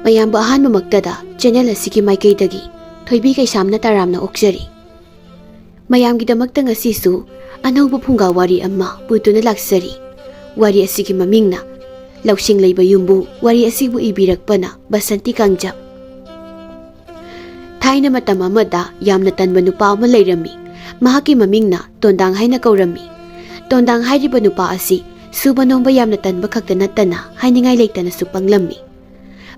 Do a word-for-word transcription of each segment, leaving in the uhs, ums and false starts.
ꯃꯌꯥꯝꯕꯨ ꯑꯍꯥꯟꯕꯃꯛꯇꯗ ꯆꯦꯅꯦꯜ ꯑꯁꯤꯒꯤ ꯃꯥꯏꯀꯩꯗꯒꯤ ꯊꯣꯏꯕꯤ ꯀꯩꯁꯥꯝꯅ ꯇꯔꯥꯝꯅ ꯑꯣꯛꯆꯔꯤ꯫ ꯃꯌꯥꯝꯒꯤꯗꯃꯛꯇ ꯉꯁꯤꯁꯨ ꯑꯅꯧꯕ ꯐꯨꯡꯒꯥ ꯋꯥꯔꯤ ꯑꯃ ꯄꯨꯗꯨꯅ ꯂꯥꯛꯆꯔꯤ꯫ ꯋꯥꯔꯤ ꯑꯁꯤꯒꯤ ꯃꯃꯤꯡꯅ ꯂꯧꯁꯤꯡ ꯂꯩꯕ ꯌꯨꯝꯕꯨ꯫ ꯋꯥꯔꯤ ꯑꯁꯤꯕꯨ ꯏꯕꯤꯔꯛꯄꯅ ꯕꯁꯟꯇꯤ ꯀꯥꯡꯖꯝ꯫ ꯊꯥꯏꯅ ꯃꯇꯝ ꯑꯃꯗ ꯌꯥꯝꯅ ꯇꯟꯕ ꯅꯨꯄꯥ ꯑꯃ ꯂꯩꯔꯝꯃꯤ꯫ ꯃꯍꯥꯛꯀꯤ ꯃꯃꯤꯡꯅ ꯇꯣꯟꯗꯥꯡ ꯍꯥꯏꯅ ꯀꯧꯔꯝꯃꯤ꯫ ꯇꯣꯟꯗꯥꯡ ꯍꯥꯏꯔꯤꯕ ꯅꯨꯄꯥ ꯑꯁꯤ ꯁꯨꯕ ꯅꯣꯝꯕ ꯌꯥꯝꯅ ꯇꯟꯕ ꯈꯛꯇ ꯅꯠꯇꯅ ꯍꯥꯏꯅꯤꯡꯉꯥꯏ ꯂꯩꯇꯅꯁꯨ ꯄꯪꯂꯝꯃꯤ꯫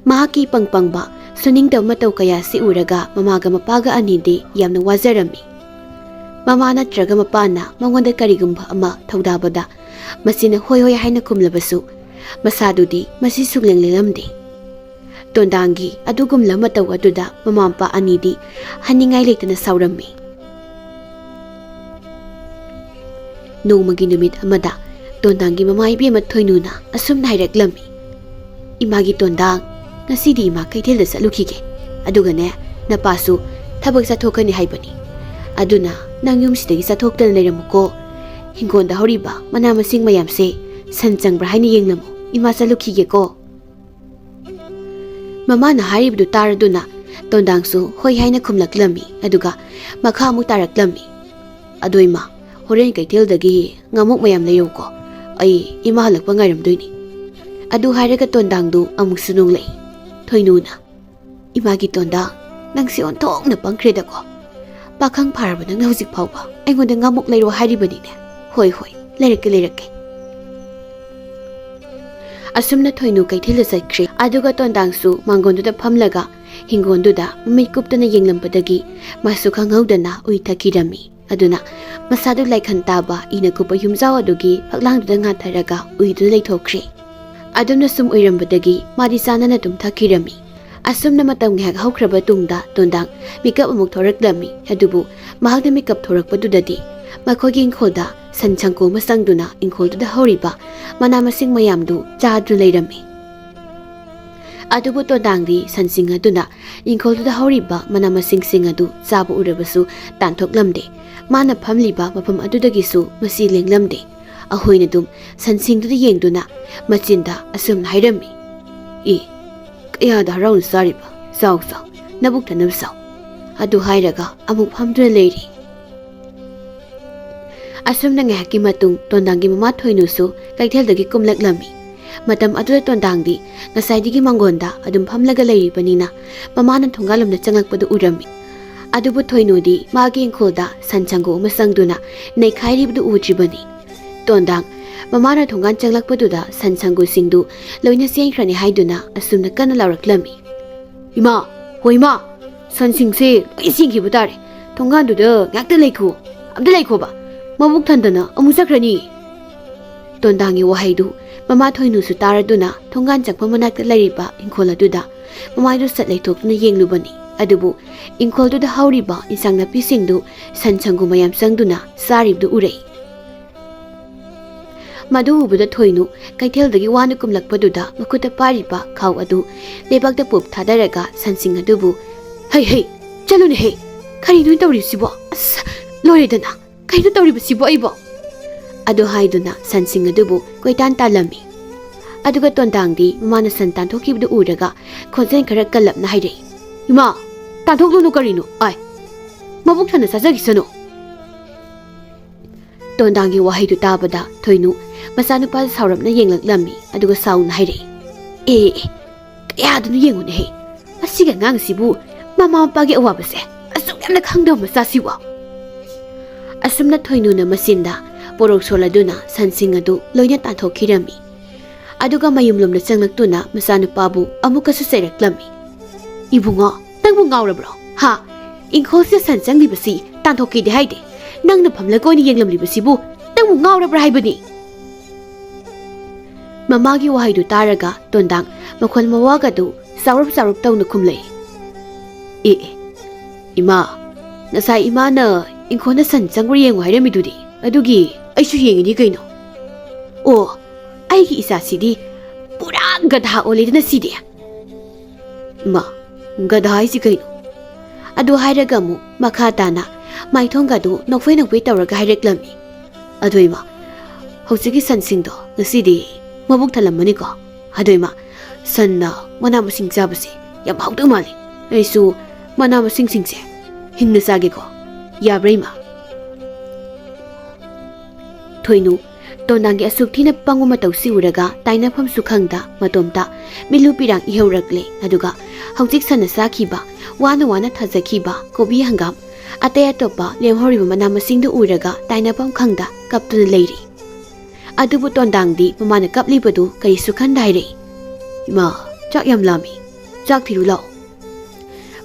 ꯃꯍꯥꯛꯀꯤ ꯄꯪ ꯄꯪꯕ, ꯁꯨꯅꯤꯡꯗꯕ ꯃꯇꯧ ꯀꯌꯥ ꯑꯁꯤ ꯎꯔꯒ ꯃꯃꯥꯒ ꯃꯄꯥꯒ ꯑꯅꯤꯗꯤ ꯌꯥꯝꯅ ꯋꯥꯖꯔꯝꯃꯤ꯫ ꯃꯃꯥ ꯅꯠꯇ꯭ꯔꯒ ꯃꯄꯥꯅ ꯃꯉꯣꯟꯗ ꯀꯔꯤꯒꯨꯝꯕ ꯑꯃ ꯊꯧꯗꯥꯕꯗ ꯃꯁꯤꯅ "ꯍꯣꯏ ꯍꯣꯏ" ꯍꯥꯏꯅ ꯈꯨꯝꯂꯕꯁꯨ ꯃꯁꯥꯗꯨꯗꯤ ꯃꯁꯤ ꯁꯨꯡꯂꯦꯡ ꯂꯦꯡꯂꯝꯗꯦ꯫ ꯇꯣꯟꯗꯥꯡꯒꯤ ꯑꯗꯨꯒꯨꯝꯂꯕ ꯃꯇꯧ ꯑꯗꯨꯗ ꯃꯃꯥ ꯃꯄꯥ ꯑꯅꯤꯗꯤ ꯍꯥꯏꯅꯤꯡꯉꯥꯏ ꯂꯩꯇꯅ ꯁꯥꯎꯔꯝꯃꯤ꯫ ꯅꯣꯡꯃꯒꯤ ꯅꯨꯃꯤꯠ ꯑꯃꯗ ꯇꯣꯟꯗꯥꯡꯒꯤ ꯃꯃꯥ ꯏꯕꯦꯝꯃ ꯊꯣꯏꯅꯨꯅ ꯑꯁꯨꯝꯅ ꯍꯥꯏꯔꯛꯂꯝꯃꯤ, "ꯏꯃꯥꯒꯤ ꯇꯣꯟꯗꯥꯡ, ꯉꯁꯤꯗꯤ ꯏꯃꯥ ꯀꯩꯊꯦꯜꯗ ꯆꯠꯂꯨꯈꯤꯒꯦ꯫ ꯑꯗꯨꯒꯅꯦ, ꯅꯄꯥꯁꯨ ꯊꯕꯛ ꯆꯠꯊꯣꯛꯀꯅꯤ ꯍꯥꯏꯕꯅꯤ꯫ ꯑꯗꯨꯅ ꯅꯪ ꯌꯨꯝꯁꯤꯗꯒꯤ ꯆꯠꯊꯣꯛꯇꯅ ꯂꯩꯔꯝꯃꯨꯀꯣ꯫ ꯍꯤꯡꯒꯣꯜꯗ ꯍꯧꯔꯤꯕ ꯃꯅꯥ ꯃꯁꯤꯡ ꯃꯌꯥꯝꯁꯦ ꯁꯟ ꯆꯪꯕ꯭ꯔꯥ ꯍꯥꯏꯅ ꯌꯦꯡꯂꯝꯃꯨ꯫ ꯏꯃꯥ ꯆꯠꯂꯨꯈꯤꯒꯦꯀꯣ"꯫ ꯃꯃꯥꯅ ꯍꯥꯏꯔꯤꯕꯗꯨ ꯇꯥꯔꯗꯨꯅ ꯇꯣꯟꯗꯥꯡꯁꯨ ꯍꯣꯏ ꯍꯥꯏꯅ ꯈꯨꯝꯂꯛꯂꯝꯃꯤ꯫ ꯑꯗꯨꯒ ꯃꯈꯥ ꯑꯃꯨꯛ ꯇꯥꯔꯛꯂꯝꯃꯤ, "ꯑꯗꯣ ꯏꯃꯥ, ꯍꯣꯔꯦꯟ ꯀꯩꯊꯦꯜꯗꯒꯤ ꯉꯥꯃꯨꯛ ꯃꯌꯥꯝ ꯂꯩꯌꯨꯀꯣ꯫ ꯑꯩ ꯏꯃꯥ ꯍꯜꯂꯛꯄ ꯉꯥꯏꯔꯝꯗꯣꯏꯅꯤ"꯫ ꯑꯗꯨ ꯍꯥꯏꯔꯒ ꯇꯣꯟꯗꯥꯡꯗꯨ ꯑꯃꯨꯛꯁꯨ ꯅꯣꯡꯂꯛꯏ꯫ ꯊꯣꯏꯅꯨꯅ, "ꯏꯃꯥꯒꯤ ꯇꯣꯟꯗꯥꯡ, ꯅꯪꯁꯦ ꯑꯣꯟꯊꯣꯛꯅ ꯄꯪꯈ꯭ꯔꯦꯗꯀꯣ꯫ ꯄꯥꯈꯪ ꯐꯥꯔꯕ ꯅꯪꯅ ꯍꯧꯖꯤꯛ ꯐꯥꯎꯕ ꯑꯩꯉꯣꯟꯗ ꯉꯥꯃꯨꯛ ꯂꯩꯔꯣ ꯍꯥꯏꯔꯤꯕꯅꯤꯅꯦ꯫ ꯍꯣꯏ, ꯍꯣꯏ, ꯂꯩꯔꯛꯀꯦ, ꯂꯩꯔꯛꯀꯦ"꯫ ꯑꯁꯨꯝꯅ ꯊꯣꯏꯅꯨ ꯀꯩꯊꯦꯜꯗ ꯆꯠꯈ꯭ꯔꯦ꯫ ꯑꯗꯨꯒ ꯇꯣꯟꯗꯥꯡꯁꯨ ꯃꯥꯡꯒꯣꯟꯗꯨꯗ ꯐꯝꯂꯒ ꯍꯤꯡꯒꯣꯟꯗꯨꯗ ꯃꯃꯤꯠ ꯀꯨꯞꯇꯅ ꯌꯦꯡꯂꯝꯕꯗꯒꯤ ꯃꯥꯁꯨ ꯈꯪꯍꯧꯗꯅ ꯎꯏ ꯊꯛꯈꯤꯔꯝꯃꯤ꯫ ꯑꯗꯨꯅ ꯃꯁꯥꯗꯨ ꯂꯥꯏꯈꯟ ꯇꯥꯕ ꯏꯅ ꯀꯨꯞꯄ ꯌꯨꯝꯖꯥꯎ ꯑꯗꯨꯒꯤ ꯐꯛꯂꯥꯡꯗꯨꯗ ꯉꯥꯟꯊꯔꯒ ꯎꯏꯗꯨꯅ ꯂꯩꯊꯣꯛꯈ꯭ꯔꯦ꯫ ꯑꯗꯨꯝꯅ ꯁꯨꯝ ꯎꯏꯔꯝꯕꯗꯒꯤ ꯃꯥꯗꯤ ꯆꯥꯟꯅꯅ ꯇꯨꯝꯊꯈꯤꯔꯝꯃꯤ꯫ ꯑꯁꯨꯝꯅ ꯃꯇꯝ ꯉꯥꯏꯍꯥꯛ ꯍꯧꯈ꯭ꯔꯕ ꯇꯨꯡꯗ ꯇꯣꯟꯗꯥꯡ ꯃꯤꯀꯞ ꯑꯃꯨꯛ ꯊꯣꯔꯛꯂꯝꯃꯤ꯫ ꯑꯗꯨꯕꯨ ꯃꯍꯥꯛꯅ ꯃꯤꯀꯞ ꯊꯣꯔꯛꯄꯗꯨꯗꯗꯤ ꯃꯈꯣꯏꯒꯤ ꯏꯪꯈꯣꯜꯗ ꯁꯟ ꯁꯪꯒꯣꯝ ꯑꯃ ꯆꯪꯗꯨꯅ ꯏꯪꯈꯣꯜꯗꯨꯗ ꯍꯧꯔꯤꯕ ꯃꯅꯥ ꯃꯁꯤꯡ ꯃꯌꯥꯝꯗꯨ ꯆꯥꯗꯨꯅ ꯂꯩꯔꯝꯃꯤ꯫ ꯑꯗꯨꯕꯨ ꯇꯣꯟꯗꯥꯡꯗꯤ ꯁꯟꯁꯤꯡ ꯑꯗꯨꯅ ꯏꯪꯈꯣꯜꯗꯨꯗ ꯍꯧꯔꯤꯕ ꯃꯅꯥ ꯃꯁꯤꯡꯁꯤꯡ ꯑꯗꯨ ꯆꯥꯕ ꯎꯔꯕꯁꯨ ꯇꯥꯟꯊꯣꯛꯂꯝꯗꯦ꯫ ꯃꯥꯅ ꯐꯝꯂꯤꯕ ꯃꯐꯝ ꯑꯗꯨꯗꯒꯤꯁꯨ ꯃꯁꯤ ꯂꯦꯡꯂꯝꯗꯦ꯫ ꯑꯍꯣꯏꯅ ꯑꯗꯨꯝ ꯁꯟꯁꯤꯡꯗꯨꯗ ꯌꯦꯡꯗꯨꯅ ꯃꯆꯤꯟꯗ ꯑꯁꯨꯝꯅ ꯍꯥꯏꯔꯝꯃꯤ, "ꯏ, "ꯏꯌꯥꯗ ꯍꯔꯥꯎꯅ ꯆꯥꯔꯤꯕ? ꯆꯥꯎ, ꯆꯥꯎ, ꯅꯕꯨꯛ ꯊꯟꯅꯕ ꯆꯥꯎ"꯫ ꯑꯗꯨ ꯍꯥꯏꯔꯒ ꯑꯃꯨꯛ ꯐꯝꯗꯨꯅ ꯂꯩꯔꯤ꯫ ꯑꯁꯨꯝꯅ ꯉꯥꯏꯍꯥꯛꯀꯤ ꯃꯇꯨꯡ ꯇꯣꯟꯗꯥꯡꯒꯤ ꯃꯃꯥ ꯊꯣꯏꯅꯨꯁꯨ ꯀꯩꯊꯦꯜꯗꯒꯤ ꯀꯨꯝꯂꯛꯂꯝꯃꯤ꯫ ꯃꯇꯝ ꯑꯗꯨꯗ ꯇꯣꯟꯗꯥꯡꯗꯤ ꯉꯁꯥꯏꯗꯒꯤ ꯃꯥꯡꯒꯣꯟꯗ ꯑꯗꯨꯝ ꯐꯝꯂꯒ ꯂꯩꯔꯤꯕꯅꯤꯅ ꯃꯃꯥꯅ ꯊꯣꯡꯒꯥꯜꯂꯣꯝꯗ ꯆꯪꯂꯛꯄꯗꯨ ꯎꯔꯝꯃꯤ꯫ ꯑꯗꯨꯕꯨ ꯊꯣꯏꯅꯨꯗꯤ ꯃꯥꯒꯤ ꯏꯪꯈꯣꯜꯗ ꯁꯟ ꯁꯪꯒꯨ ꯑꯃ ꯆꯪꯗꯨꯅ ꯅꯩꯈꯥꯏꯔꯤꯕꯗꯨ ꯎꯗ꯭ꯔꯤꯕꯅꯤ꯫ ꯇꯣꯟꯗꯥꯡ ꯃꯃꯥꯅ ꯊꯣꯡꯒꯥꯟ ꯆꯪꯂꯛꯄꯗꯨꯗ ꯁꯟ ꯁꯪꯒꯨꯁꯤꯡꯗꯨ ꯂꯣꯏꯅ ꯆꯦꯟꯈ꯭ꯔꯅꯤ ꯍꯥꯏꯗꯨꯅ ꯑꯁꯨꯝꯅ ꯀꯟꯅ ꯂꯥꯎꯔꯛꯂꯝꯃꯤ꯫ "ꯏꯃꯥ, ꯍꯣ ꯏꯃꯥ, ꯁꯟꯁꯤꯡꯁꯦ ꯂꯣꯏ ꯆꯦꯟꯈꯤꯕ ꯇꯥꯔꯦ꯫ ꯊꯣꯡꯒꯥꯟꯗꯨꯗ ꯉꯥꯛꯇ ꯂꯩꯈꯣ, ꯑꯝꯇ ꯂꯩꯈꯣꯕ, ꯃꯕꯨꯛ ꯊꯟꯗꯅ ꯑꯃꯨꯛ ꯆꯠꯈ꯭ꯔꯅꯤ"꯫ ꯇꯣꯟꯗꯥꯡꯒꯤ ꯋꯥꯍꯩꯗꯨ ꯃꯃꯥ ꯊꯣꯏꯅꯨꯁꯨ ꯇꯥꯔꯗꯨꯅ ꯊꯣꯡꯒꯥꯟ ꯆꯪꯐꯝ ꯃꯅꯥꯛꯇ ꯂꯩꯔꯤꯕ ꯏꯪꯈꯣꯜ ꯑꯗꯨꯗ ꯃꯃꯥꯏꯗꯨ ꯁꯠ ꯂꯩꯊꯣꯛꯇꯨꯅ ꯌꯦꯡꯂꯨꯕꯅꯤ꯫ ꯑꯗꯨꯕꯨ ꯏꯪꯈꯣꯜꯗꯨꯗ ꯍꯧꯔꯤꯕ ꯏꯟꯁꯥꯡ ꯅꯥꯄꯤꯁꯤꯡꯗꯨ ꯁꯟ ꯁꯪꯒꯨ ꯃꯌꯥꯝ ꯆꯪꯗꯨꯅ ꯆꯥꯔꯤꯕꯗꯨ ꯎꯔꯛꯏ꯫ ꯃꯗꯨ ꯎꯕꯗ ꯊꯣꯏꯅꯨ ꯀꯩꯊꯦꯜꯗꯒꯤ ꯋꯥꯅ ꯀꯨꯝꯂꯛꯄꯗꯨꯗ ꯃꯈꯨꯠꯇ ꯄꯥꯏꯔꯤꯕ ꯈꯥꯎ ꯑꯗꯨ ꯂꯩꯕꯥꯛꯇ ꯄꯨꯞ ꯊꯥꯗꯔꯒ ꯁꯟꯁꯤꯡ ꯑꯗꯨꯕꯨ, "ꯍꯩ, ꯍꯩ, ꯆꯠꯂꯨꯅꯦ ꯍꯦ! ꯀꯔꯤꯅꯣ ꯇꯧꯔꯤꯕꯁꯤꯕꯣ? ꯑꯁ, ꯂꯣꯏꯔꯦꯗꯅ! ꯀꯩꯅꯣ ꯇꯧꯔꯤꯕꯁꯤꯕꯣ ꯑꯩꯕꯣ?" ꯑꯗꯨ ꯍꯥꯏꯗꯨꯅ ꯁꯟꯁꯤꯡ ꯑꯗꯨꯕꯨ ꯀꯣꯏꯇꯥꯟ ꯇꯥꯜꯂꯝꯃꯤ꯫ ꯑꯗꯨꯒ ꯇꯣꯟꯗꯥꯡꯗꯤ ꯃꯃꯥꯅ ꯁꯟ ꯇꯥꯟꯊꯣꯛꯈꯤꯕꯗꯨ ꯎꯔꯒ ꯈꯣꯟꯖꯦꯜ ꯈꯔ ꯀꯜꯂꯞꯅ ꯍꯥꯏꯔꯛꯏ, "ꯏꯃꯥ, ꯇꯥꯟꯊꯣꯛꯂꯨꯅꯨ ꯀꯔꯤꯅꯣ? ꯑꯥꯏ, ꯃꯕꯨꯛ ꯊꯟꯅ ꯆꯥꯖꯈꯤꯁꯅꯨ"꯫ ꯇꯣꯟꯗꯥꯡꯒꯤ ꯋꯥꯍꯩꯗꯨ ꯇꯥꯕꯗ ꯊꯣꯏꯅꯨ ꯃꯆꯥꯅꯨꯄꯥꯗ ꯁꯥꯎꯔꯞꯅ ꯌꯦꯡꯂꯛꯂꯝꯃꯤ, ꯑꯗꯨꯒ ꯁꯥꯎꯅ ꯍꯥꯏꯔꯛꯏ, "ꯑꯦ, ꯑꯦ, ꯀꯌꯥꯗꯅꯣ ꯌꯦꯡꯉꯨꯅꯦꯍꯦ, ꯃꯁꯤꯒꯤ ꯑꯉꯥꯡꯁꯤꯕꯨ ꯃꯃꯥ ꯃꯄꯥꯒꯤ ꯑꯋꯥꯕꯁꯦ ꯑꯁꯨꯛ ꯌꯥꯝꯅ ꯈꯪꯗꯕ ꯃꯆꯥꯁꯤꯕꯨ"꯫ ꯑꯁꯨꯝꯅ ꯊꯣꯏꯅꯨꯅ ꯃꯆꯤꯟꯗ ꯄꯣꯔꯣꯛ ꯁꯣꯜꯂꯗꯨꯅ ꯁꯟꯁꯤꯡ ꯑꯗꯨ ꯂꯣꯏꯅ ꯇꯥꯟꯊꯣꯛꯈꯤꯔꯝꯃꯤ꯫ ꯑꯗꯨꯒ ꯃꯌꯨꯝꯂꯣꯝꯗ ꯆꯪꯂꯛꯇꯨꯅ ꯃꯆꯥꯅꯨꯄꯥꯕꯨ ꯑꯃꯨꯛꯀꯁꯨ ꯆꯩꯔꯛꯂꯝꯃꯤ꯫ "ꯏꯕꯨꯡꯉꯣ, ꯅꯪꯕꯨ ꯉꯥꯎꯔꯕ꯭ꯔꯣ? ꯍꯥ? ꯏꯪꯈꯣꯜꯁꯤꯗ ꯁꯟ ꯆꯪꯂꯤꯕꯁꯤ ꯇꯥꯟꯊꯣꯛꯀꯦꯗꯤ ꯍꯥꯏꯗꯦ꯫ ꯅꯪꯅ ꯐꯝꯂꯒ ꯑꯣꯏꯅ ꯌꯦꯡꯂꯝꯂꯤꯕꯁꯤꯕꯨ ꯅꯪꯕꯨ ꯉꯥꯎꯔꯕ꯭ꯔꯥ ꯍꯥꯏꯕꯅꯤ"꯫ ꯃꯃꯥꯒꯤ ꯋꯥꯍꯩꯗꯨ ꯇꯥꯔꯒ ꯇꯣꯟꯗꯥꯡ ꯃꯈꯣꯜ ꯃꯋꯥꯒꯗꯨ ꯆꯥꯎꯔꯞ ꯆꯥꯎꯔꯞ ꯇꯧꯅ ꯈꯨꯝꯂꯛꯏ꯫ "ꯑꯦ, ꯑꯦ, ꯏꯃꯥ, ꯉꯁꯥꯏ ꯏꯃꯥꯅ ꯏꯪꯈꯣꯜꯗ ꯁꯟ ꯆꯪꯕ꯭ꯔꯥ ꯌꯦꯡꯉꯨ ꯍꯥꯏꯔꯝꯃꯤꯗꯨꯗꯤ, ꯑꯗꯨꯒꯤ ꯑꯩꯁꯨ ꯌꯦꯡꯉꯤꯅꯤ ꯀꯩꯅꯣ꯫ ꯑꯣ, ꯑꯩꯒꯤ ꯏꯆꯥꯁꯤꯗꯤ ꯄꯨꯔꯥ ꯒꯙꯥ ꯑꯣꯜꯂꯦꯗꯅ ꯁꯤꯗꯤ"꯫ "ꯏꯃꯥ, ꯒꯙꯥ ꯍꯥꯏꯁꯤ ꯀꯩꯅꯣ?" ꯑꯗꯨ ꯍꯥꯏꯔꯒ ꯑꯃꯨꯛ ꯃꯈꯥ ꯇꯥꯅ ꯃꯥꯏꯊꯣꯡꯒꯗꯨ ꯅꯣꯛꯐꯦ ꯅꯣꯛꯐꯦ ꯇꯧꯔꯒ ꯍꯥꯏꯔꯛꯂꯝꯃꯤ꯫ "ꯑꯗꯣ ꯏꯃꯥ, ꯍꯧꯖꯤꯛꯀꯤ ꯁꯟꯁꯤꯡꯗꯣ ꯉꯁꯤꯗꯤ ꯃꯕꯨꯛ ꯊꯜꯂꯝꯃꯅꯤꯀꯣ?" "ꯑꯗꯣ ꯏꯃꯥ, ꯁꯟꯅ ꯃꯅꯥ ꯃꯁꯤꯡ ꯆꯥꯕꯁꯦ ꯌꯥꯝ ꯍꯥꯎꯗꯧ ꯃꯥꯜꯂꯤ꯫ ꯑꯩꯁꯨ ꯃꯅꯥ ꯃꯁꯤꯡꯁꯤꯡꯁꯦ ꯍꯤꯡꯅ ꯆꯥꯒꯦꯀꯣ꯫ ꯌꯥꯕ꯭ꯔꯥ ꯏꯃꯥ?" ꯊꯣꯏꯅꯨ, ꯇꯣꯟꯗꯥꯡꯒꯤ ꯑꯁꯨꯛ ꯊꯤꯅ ꯄꯪꯕ ꯃꯇꯧꯁꯤ ꯎꯔꯒ ꯇꯥꯏꯅꯐꯝꯁꯨ ꯈꯪꯗ ꯃꯇꯣꯝꯇ ꯃꯤꯠꯂꯨ ꯄꯤꯔꯥꯡ ꯏꯍꯧꯔꯛꯂꯦ꯫ ꯑꯗꯨꯒ ꯍꯧꯖꯤꯛ ꯁꯟꯅ ꯆꯥꯈꯤꯕ, ꯋꯥꯅ ꯋꯥꯅ ꯊꯥꯖꯈꯤꯕ ꯀꯣꯕꯤ, ꯍꯪꯒꯥꯝ, ꯑꯇꯩ ꯑꯇꯣꯞꯄ ꯂꯦꯝꯍꯧꯔꯤꯕ ꯃꯅꯥ ꯃꯁꯤꯡꯗꯨ ꯎꯔꯒ ꯇꯥꯏꯅꯐꯝ ꯈꯪꯗ ꯀꯞꯇꯨꯅ ꯂꯩꯔꯤ꯫ ꯑꯗꯨꯕꯨ ꯇꯣꯟꯗꯥꯡꯗꯤ ꯃꯃꯥꯅ ꯀꯞꯂꯤꯕꯗꯨ ꯀꯔꯤꯁꯨ ꯈꯟꯗ ꯍꯥꯏꯔꯛꯏ, "ꯏꯃꯥ, ꯆꯥꯛ ꯌꯥꯝ ꯂꯥꯝꯃꯤ, ꯆꯥꯛ ꯊꯤꯔꯨ ꯂꯥꯛꯑꯣ꯫"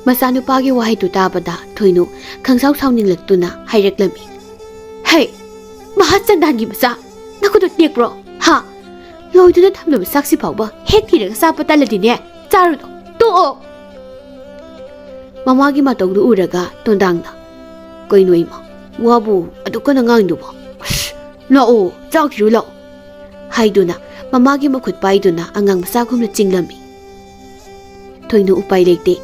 ꯃꯆꯥꯅꯨꯄꯥꯒꯤ ꯋꯥꯍꯩꯗꯨ ꯇꯥꯕꯗ ꯊꯣꯏꯅꯨ ꯈꯪꯁꯥꯎ ꯁꯥꯎꯅꯤꯡꯂꯛꯇꯨꯅ ꯍꯥꯏꯔꯛꯂꯝꯃꯤ, "ꯍꯦ, ꯃꯍꯥꯆꯟꯗꯥꯟꯒꯤ ꯃꯆꯥ, ꯅꯈꯨꯠꯇꯨ ꯇꯦꯛꯄ꯭ꯔꯣ? ꯍꯥ? ꯂꯣꯏꯗꯨꯅ ꯊꯝꯂꯕ ꯆꯥꯛꯁꯤ ꯐꯥꯎꯕ ꯍꯦꯛ ꯊꯤꯔꯒ ꯆꯥꯕ ꯇꯜꯂꯗꯤꯅꯦ, ꯆꯥꯔꯨꯅꯨ, ꯇꯣꯛꯑꯣ!" ꯃꯃꯥꯒꯤ ꯃꯇꯧꯗꯨ ꯎꯔꯒ ꯇꯣꯟꯗꯥꯡꯅ, "ꯀꯩꯅꯣ ꯏꯃꯥ, ꯋꯥꯕꯨ ꯑꯗꯨꯛ ꯀꯟꯅ ꯉꯥꯡꯗꯨꯕꯣ? ꯑꯁ, ꯂꯥꯛꯑꯣ, ꯆꯥꯛ ꯊꯤꯔꯨ ꯂꯥꯛꯑꯣ," ꯍꯥꯏꯗꯨꯅ ꯃꯃꯥꯒꯤ ꯃꯈꯨꯠ ꯄꯥꯏꯗꯨꯅ ꯑꯉꯥꯡ ꯃꯆꯥꯒꯨꯝꯅ ꯆꯤꯡꯂꯝꯃꯤ꯫ ꯊꯣꯏꯅꯨ ꯎꯄꯥꯏ ꯂꯩꯇꯦ꯫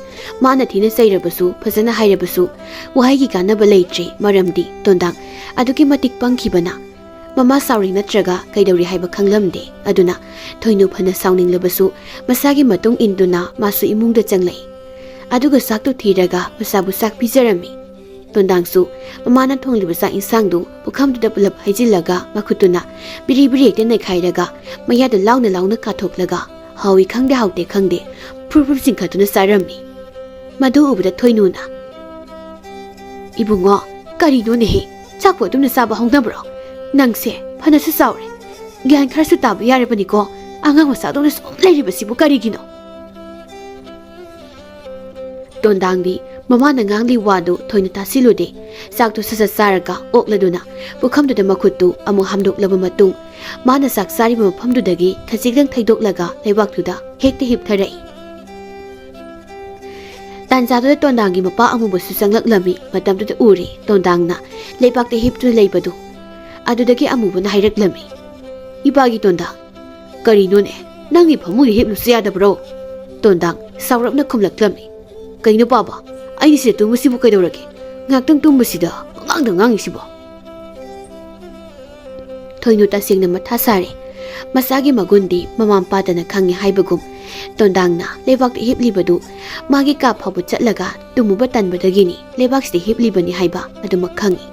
ꯃꯥꯅ ꯊꯤꯅ ꯆꯩꯔꯕꯁꯨ, ꯐꯖꯅ ꯍꯥꯏꯔꯕꯁꯨ, ꯋꯥꯍꯩꯒꯤ ꯀꯥꯟꯅꯕ ꯂꯩꯇ꯭ꯔꯦ꯫ ꯃꯔꯝꯗꯤ ꯇꯣꯟꯗꯥꯡ ꯑꯗꯨꯛꯀꯤ ꯃꯇꯤꯛ ꯄꯪꯈꯤꯕꯅ, ꯃꯃꯥ ꯁꯥꯎꯔꯤ ꯅꯠꯇ꯭ꯔꯒ ꯀꯩꯗꯧꯔꯤ ꯍꯥꯏꯕ ꯈꯪꯂꯝꯗꯦ꯫ ꯑꯗꯨꯅ ꯊꯣꯏꯅꯨ ꯐꯅ ꯁꯥꯎꯅꯤꯡꯂꯕꯁꯨ, ꯃꯁꯥꯒꯤ ꯃꯇꯨꯡ ꯏꯟꯗꯨꯅ ꯃꯥꯁꯨ ꯏꯃꯨꯡꯗ ꯆꯪꯂꯛꯏ꯫ ꯑꯗꯨꯒ ꯆꯥꯛꯇꯨ ꯊꯤꯔꯒ ꯃꯆꯥꯕꯨ ꯆꯥꯛ ꯄꯤꯖꯔꯝꯃꯤ꯫ ꯇꯣꯟꯗꯥꯡꯁꯨ ꯃꯃꯥꯅ ꯊꯣꯡꯂꯤꯕ ꯆꯥꯛ ꯏꯟꯁꯥꯡꯗꯨ ꯄꯨꯈꯝꯗꯨꯗ ꯄꯨꯂꯞ ꯍꯩꯖꯤꯜꯂꯒ, ꯃꯈꯨꯠꯇꯨꯅ ꯕꯤꯔꯤ ꯕꯤꯔꯤ ꯍꯦꯛꯇ ꯅꯩꯈꯥꯏꯔꯒ, ꯃꯌꯥꯗ ꯂꯥꯎꯅ ꯂꯥꯎꯅ ꯀꯥꯊꯣꯛꯂꯒ, ꯍꯥꯎꯏ ꯈꯪꯗꯦ ꯍꯥꯎꯇꯦ ꯈꯪꯗꯦ, ꯐꯨꯔ ꯐꯨꯔ ꯆꯤꯡꯈꯠꯇꯨꯅ ꯆꯥꯔꯝꯃꯤ꯫ ꯃꯗꯨ ꯎꯕꯗ ꯊꯣꯏꯅꯨꯅ, "ꯏꯕꯨꯡꯉꯣ, ꯀꯔꯤꯅꯣꯅꯦꯍꯦ? ꯆꯥꯛꯄꯨ ꯑꯗꯨꯝꯅ ꯆꯥꯕ ꯍꯧꯅꯕ꯭ꯔꯣ? ꯅꯪꯁꯦ ꯐꯅꯁꯨ ꯆꯥꯎꯔꯦ, ꯒ꯭ꯌꯥꯟ ꯈꯔꯁꯨ ꯇꯥꯕ ꯌꯥꯔꯕꯅꯤꯀꯣ꯫ ꯑꯉꯥꯡ ꯃꯆꯥꯗꯧꯅ ꯁꯨꯝ ꯂꯩꯔꯤꯕꯁꯤꯕꯨ ꯀꯔꯤꯒꯤꯅꯣ?" ꯇꯣꯟꯗꯥꯡꯗꯤ ꯃꯃꯥꯅ ꯉꯥꯡꯂꯤ ꯋꯥꯗꯨ ꯊꯣꯏꯅ ꯇꯥꯁꯤꯜꯂꯨꯗꯦ꯫ ꯆꯥꯛꯇꯨ ꯁꯠ ꯁꯠ ꯆꯥꯔꯒ ꯑꯣꯛꯂꯗꯨꯅ ꯄꯨꯈꯝꯗꯨꯗ ꯃꯈꯨꯠꯇꯨ ꯑꯃꯨꯛ ꯍꯥꯝꯗꯣꯛꯂꯕ ꯃꯇꯨꯡ, ꯃꯥꯅ ꯆꯥꯛ ꯆꯥꯔꯤꯕ ꯃꯐꯝꯗꯨꯗꯒꯤ ꯈꯖꯤꯛꯇꯪ ꯊꯩꯗꯣꯛꯂꯒ ꯂꯩꯕꯥꯛꯇꯨꯗ ꯍꯦꯛꯇ ꯍꯤꯞꯊꯔꯛꯏ꯫ ꯇꯥꯟꯖꯥꯗꯨꯗ ꯇꯣꯟꯗꯥꯡꯒꯤ ꯃꯄꯥ ꯑꯃꯨꯕꯁꯨ ꯆꯪꯂꯛꯂꯝꯃꯤ꯫ ꯃꯇꯝꯗꯨꯗ ꯎꯔꯦ ꯇꯣꯟꯗꯥꯡꯅ ꯂꯩꯕꯥꯛꯇ ꯍꯤꯞꯇꯨꯅ ꯂꯩꯕꯗꯨ꯫ ꯑꯗꯨꯗꯒꯤ ꯑꯃꯨꯕꯅ ꯍꯥꯏꯔꯛꯂꯝꯃꯤ, "ꯏꯄꯥꯒꯤ ꯇꯣꯟꯗꯥꯡ, ꯀꯔꯤꯅꯣꯅꯦ? ꯅꯪꯒꯤ ꯐꯃꯨꯡꯗ ꯍꯤꯞꯂꯨꯁꯨ ꯌꯥꯗꯕ꯭ꯔꯣ?" ꯇꯣꯟꯗꯥꯡ ꯁꯥꯎꯔꯞꯅ ꯈꯨꯝꯂꯛꯂꯝꯃꯤ, "ꯀꯩꯅꯣ ꯄꯥꯕ, ꯑꯩꯅ ꯁꯤꯗ ꯇꯨꯝꯕꯁꯤꯕꯨ ꯀꯩꯗꯧꯔꯒꯦ? ꯉꯥꯏꯍꯥꯛꯇꯪ ꯇꯨꯝꯕꯁꯤꯗ ꯄꯉꯥꯡꯗ ꯉꯥꯡꯉꯤꯁꯤꯕꯣ?" ꯊꯣꯏꯅꯨ ꯇꯁꯦꯡꯅ ꯃꯊꯥ ꯁꯥꯔꯦ꯫ ꯃꯁꯥꯒꯤ ꯃꯒꯨꯟꯗꯤ ꯃꯃꯥ ꯃꯄꯥꯗꯅ ꯈꯪꯉꯤ ꯍꯥꯏꯕꯒꯨꯝ, ꯇꯣꯟꯗꯥꯡꯅ ꯂꯩꯕꯥꯛꯇ ꯍꯤꯞꯂꯤꯕꯗꯨ ꯃꯥꯒꯤ ꯀꯥ ꯐꯥꯎꯕ ꯆꯠꯂꯒ ꯇꯨꯝꯃꯨꯕ ꯇꯟꯕꯗꯒꯤꯅꯤ ꯂꯩꯕꯥꯛꯁꯤꯗ ꯍꯤꯞꯂꯤꯕꯅꯤ ꯍꯥꯏꯕ ꯑꯗꯨꯃꯛ ꯈꯪꯉꯤ꯫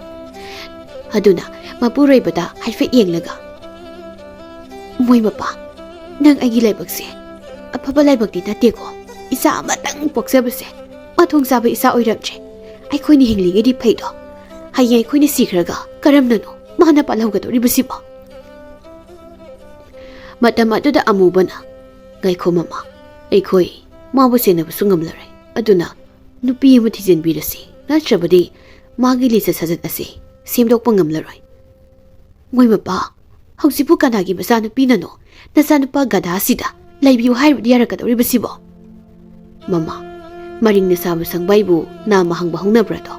ꯑꯗꯨꯅ ꯃꯄꯨꯔꯣꯏꯕꯗ ꯍꯥꯏꯐꯦꯠ ꯌꯦꯡꯂꯒ, "ꯃꯣꯏ ꯃꯄꯥ, ꯅꯪ ꯑꯩꯒꯤ ꯂꯥꯏꯕꯛꯁꯦ ꯑꯐꯕ ꯂꯥꯏꯕꯛꯇꯤ ꯅꯠꯇꯦꯀꯣ꯫ ꯏꯆꯥ ꯑꯃꯇꯪ ꯄꯣꯛꯆꯕꯁꯦ ꯃꯊꯣꯡ ꯆꯥꯕ ꯏꯆꯥ ꯑꯣꯏꯔꯝꯗ꯭ꯔꯦ꯫ ꯑꯩꯈꯣꯏꯅ ꯍꯤꯡꯂꯤꯉꯩꯗꯤ ꯐꯩꯗꯣ, ꯍꯌꯦꯡ ꯑꯩꯈꯣꯏꯅ ꯁꯤꯈ꯭ꯔꯒ ꯀꯔꯝꯅꯅꯣ ꯃꯥꯅ ꯄꯥꯜꯍꯧꯒꯗꯧꯔꯤꯕꯁꯤꯕꯣ?" ꯃꯇꯝ ꯑꯗꯨꯗ ꯑꯃꯨꯕꯅ, "ꯉꯥꯏꯈꯣ ꯃꯃꯥ, ꯑꯩꯈꯣꯏ ꯃꯥꯕꯨ ꯁꯦꯟꯅꯕꯁꯨ ꯉꯝꯂꯔꯣꯏ꯫ ꯑꯗꯨꯅ ꯅꯨꯄꯤ ꯑꯃ ꯊꯤꯖꯤꯟꯕꯤꯔꯁꯤ, ꯅꯠꯇ꯭ꯔꯕꯗꯤ ꯃꯥꯒꯤ ꯂꯤꯆꯠ ꯁꯥꯖꯠ ꯑꯁꯤ ꯁꯦꯝꯗꯣꯛꯄ ꯉꯝꯂꯔꯣꯏ꯫" "ꯃꯣꯏ ꯃꯄꯥ, ꯍꯧꯖꯤꯛꯄꯨ ꯀꯅꯥꯒꯤ ꯃꯆꯥꯅꯨꯄꯤꯅꯅꯣ ꯅꯆꯥꯅꯨꯄꯥ ꯒꯙꯥꯁꯤꯗ ꯂꯩꯕꯤꯌꯨ ꯍꯥꯏꯔꯕꯗꯤ ꯌꯥꯔꯛꯀꯗꯧꯔꯤꯕꯁꯤꯕꯣ?" "ꯃꯃꯥ, ꯃꯔꯤꯡꯅ ꯁꯥꯕ ꯁꯪꯕꯥꯏꯕꯨ ꯅꯥꯃ ꯍꯪꯕ ꯍꯧꯅꯕ꯭ꯔꯥꯗꯣ?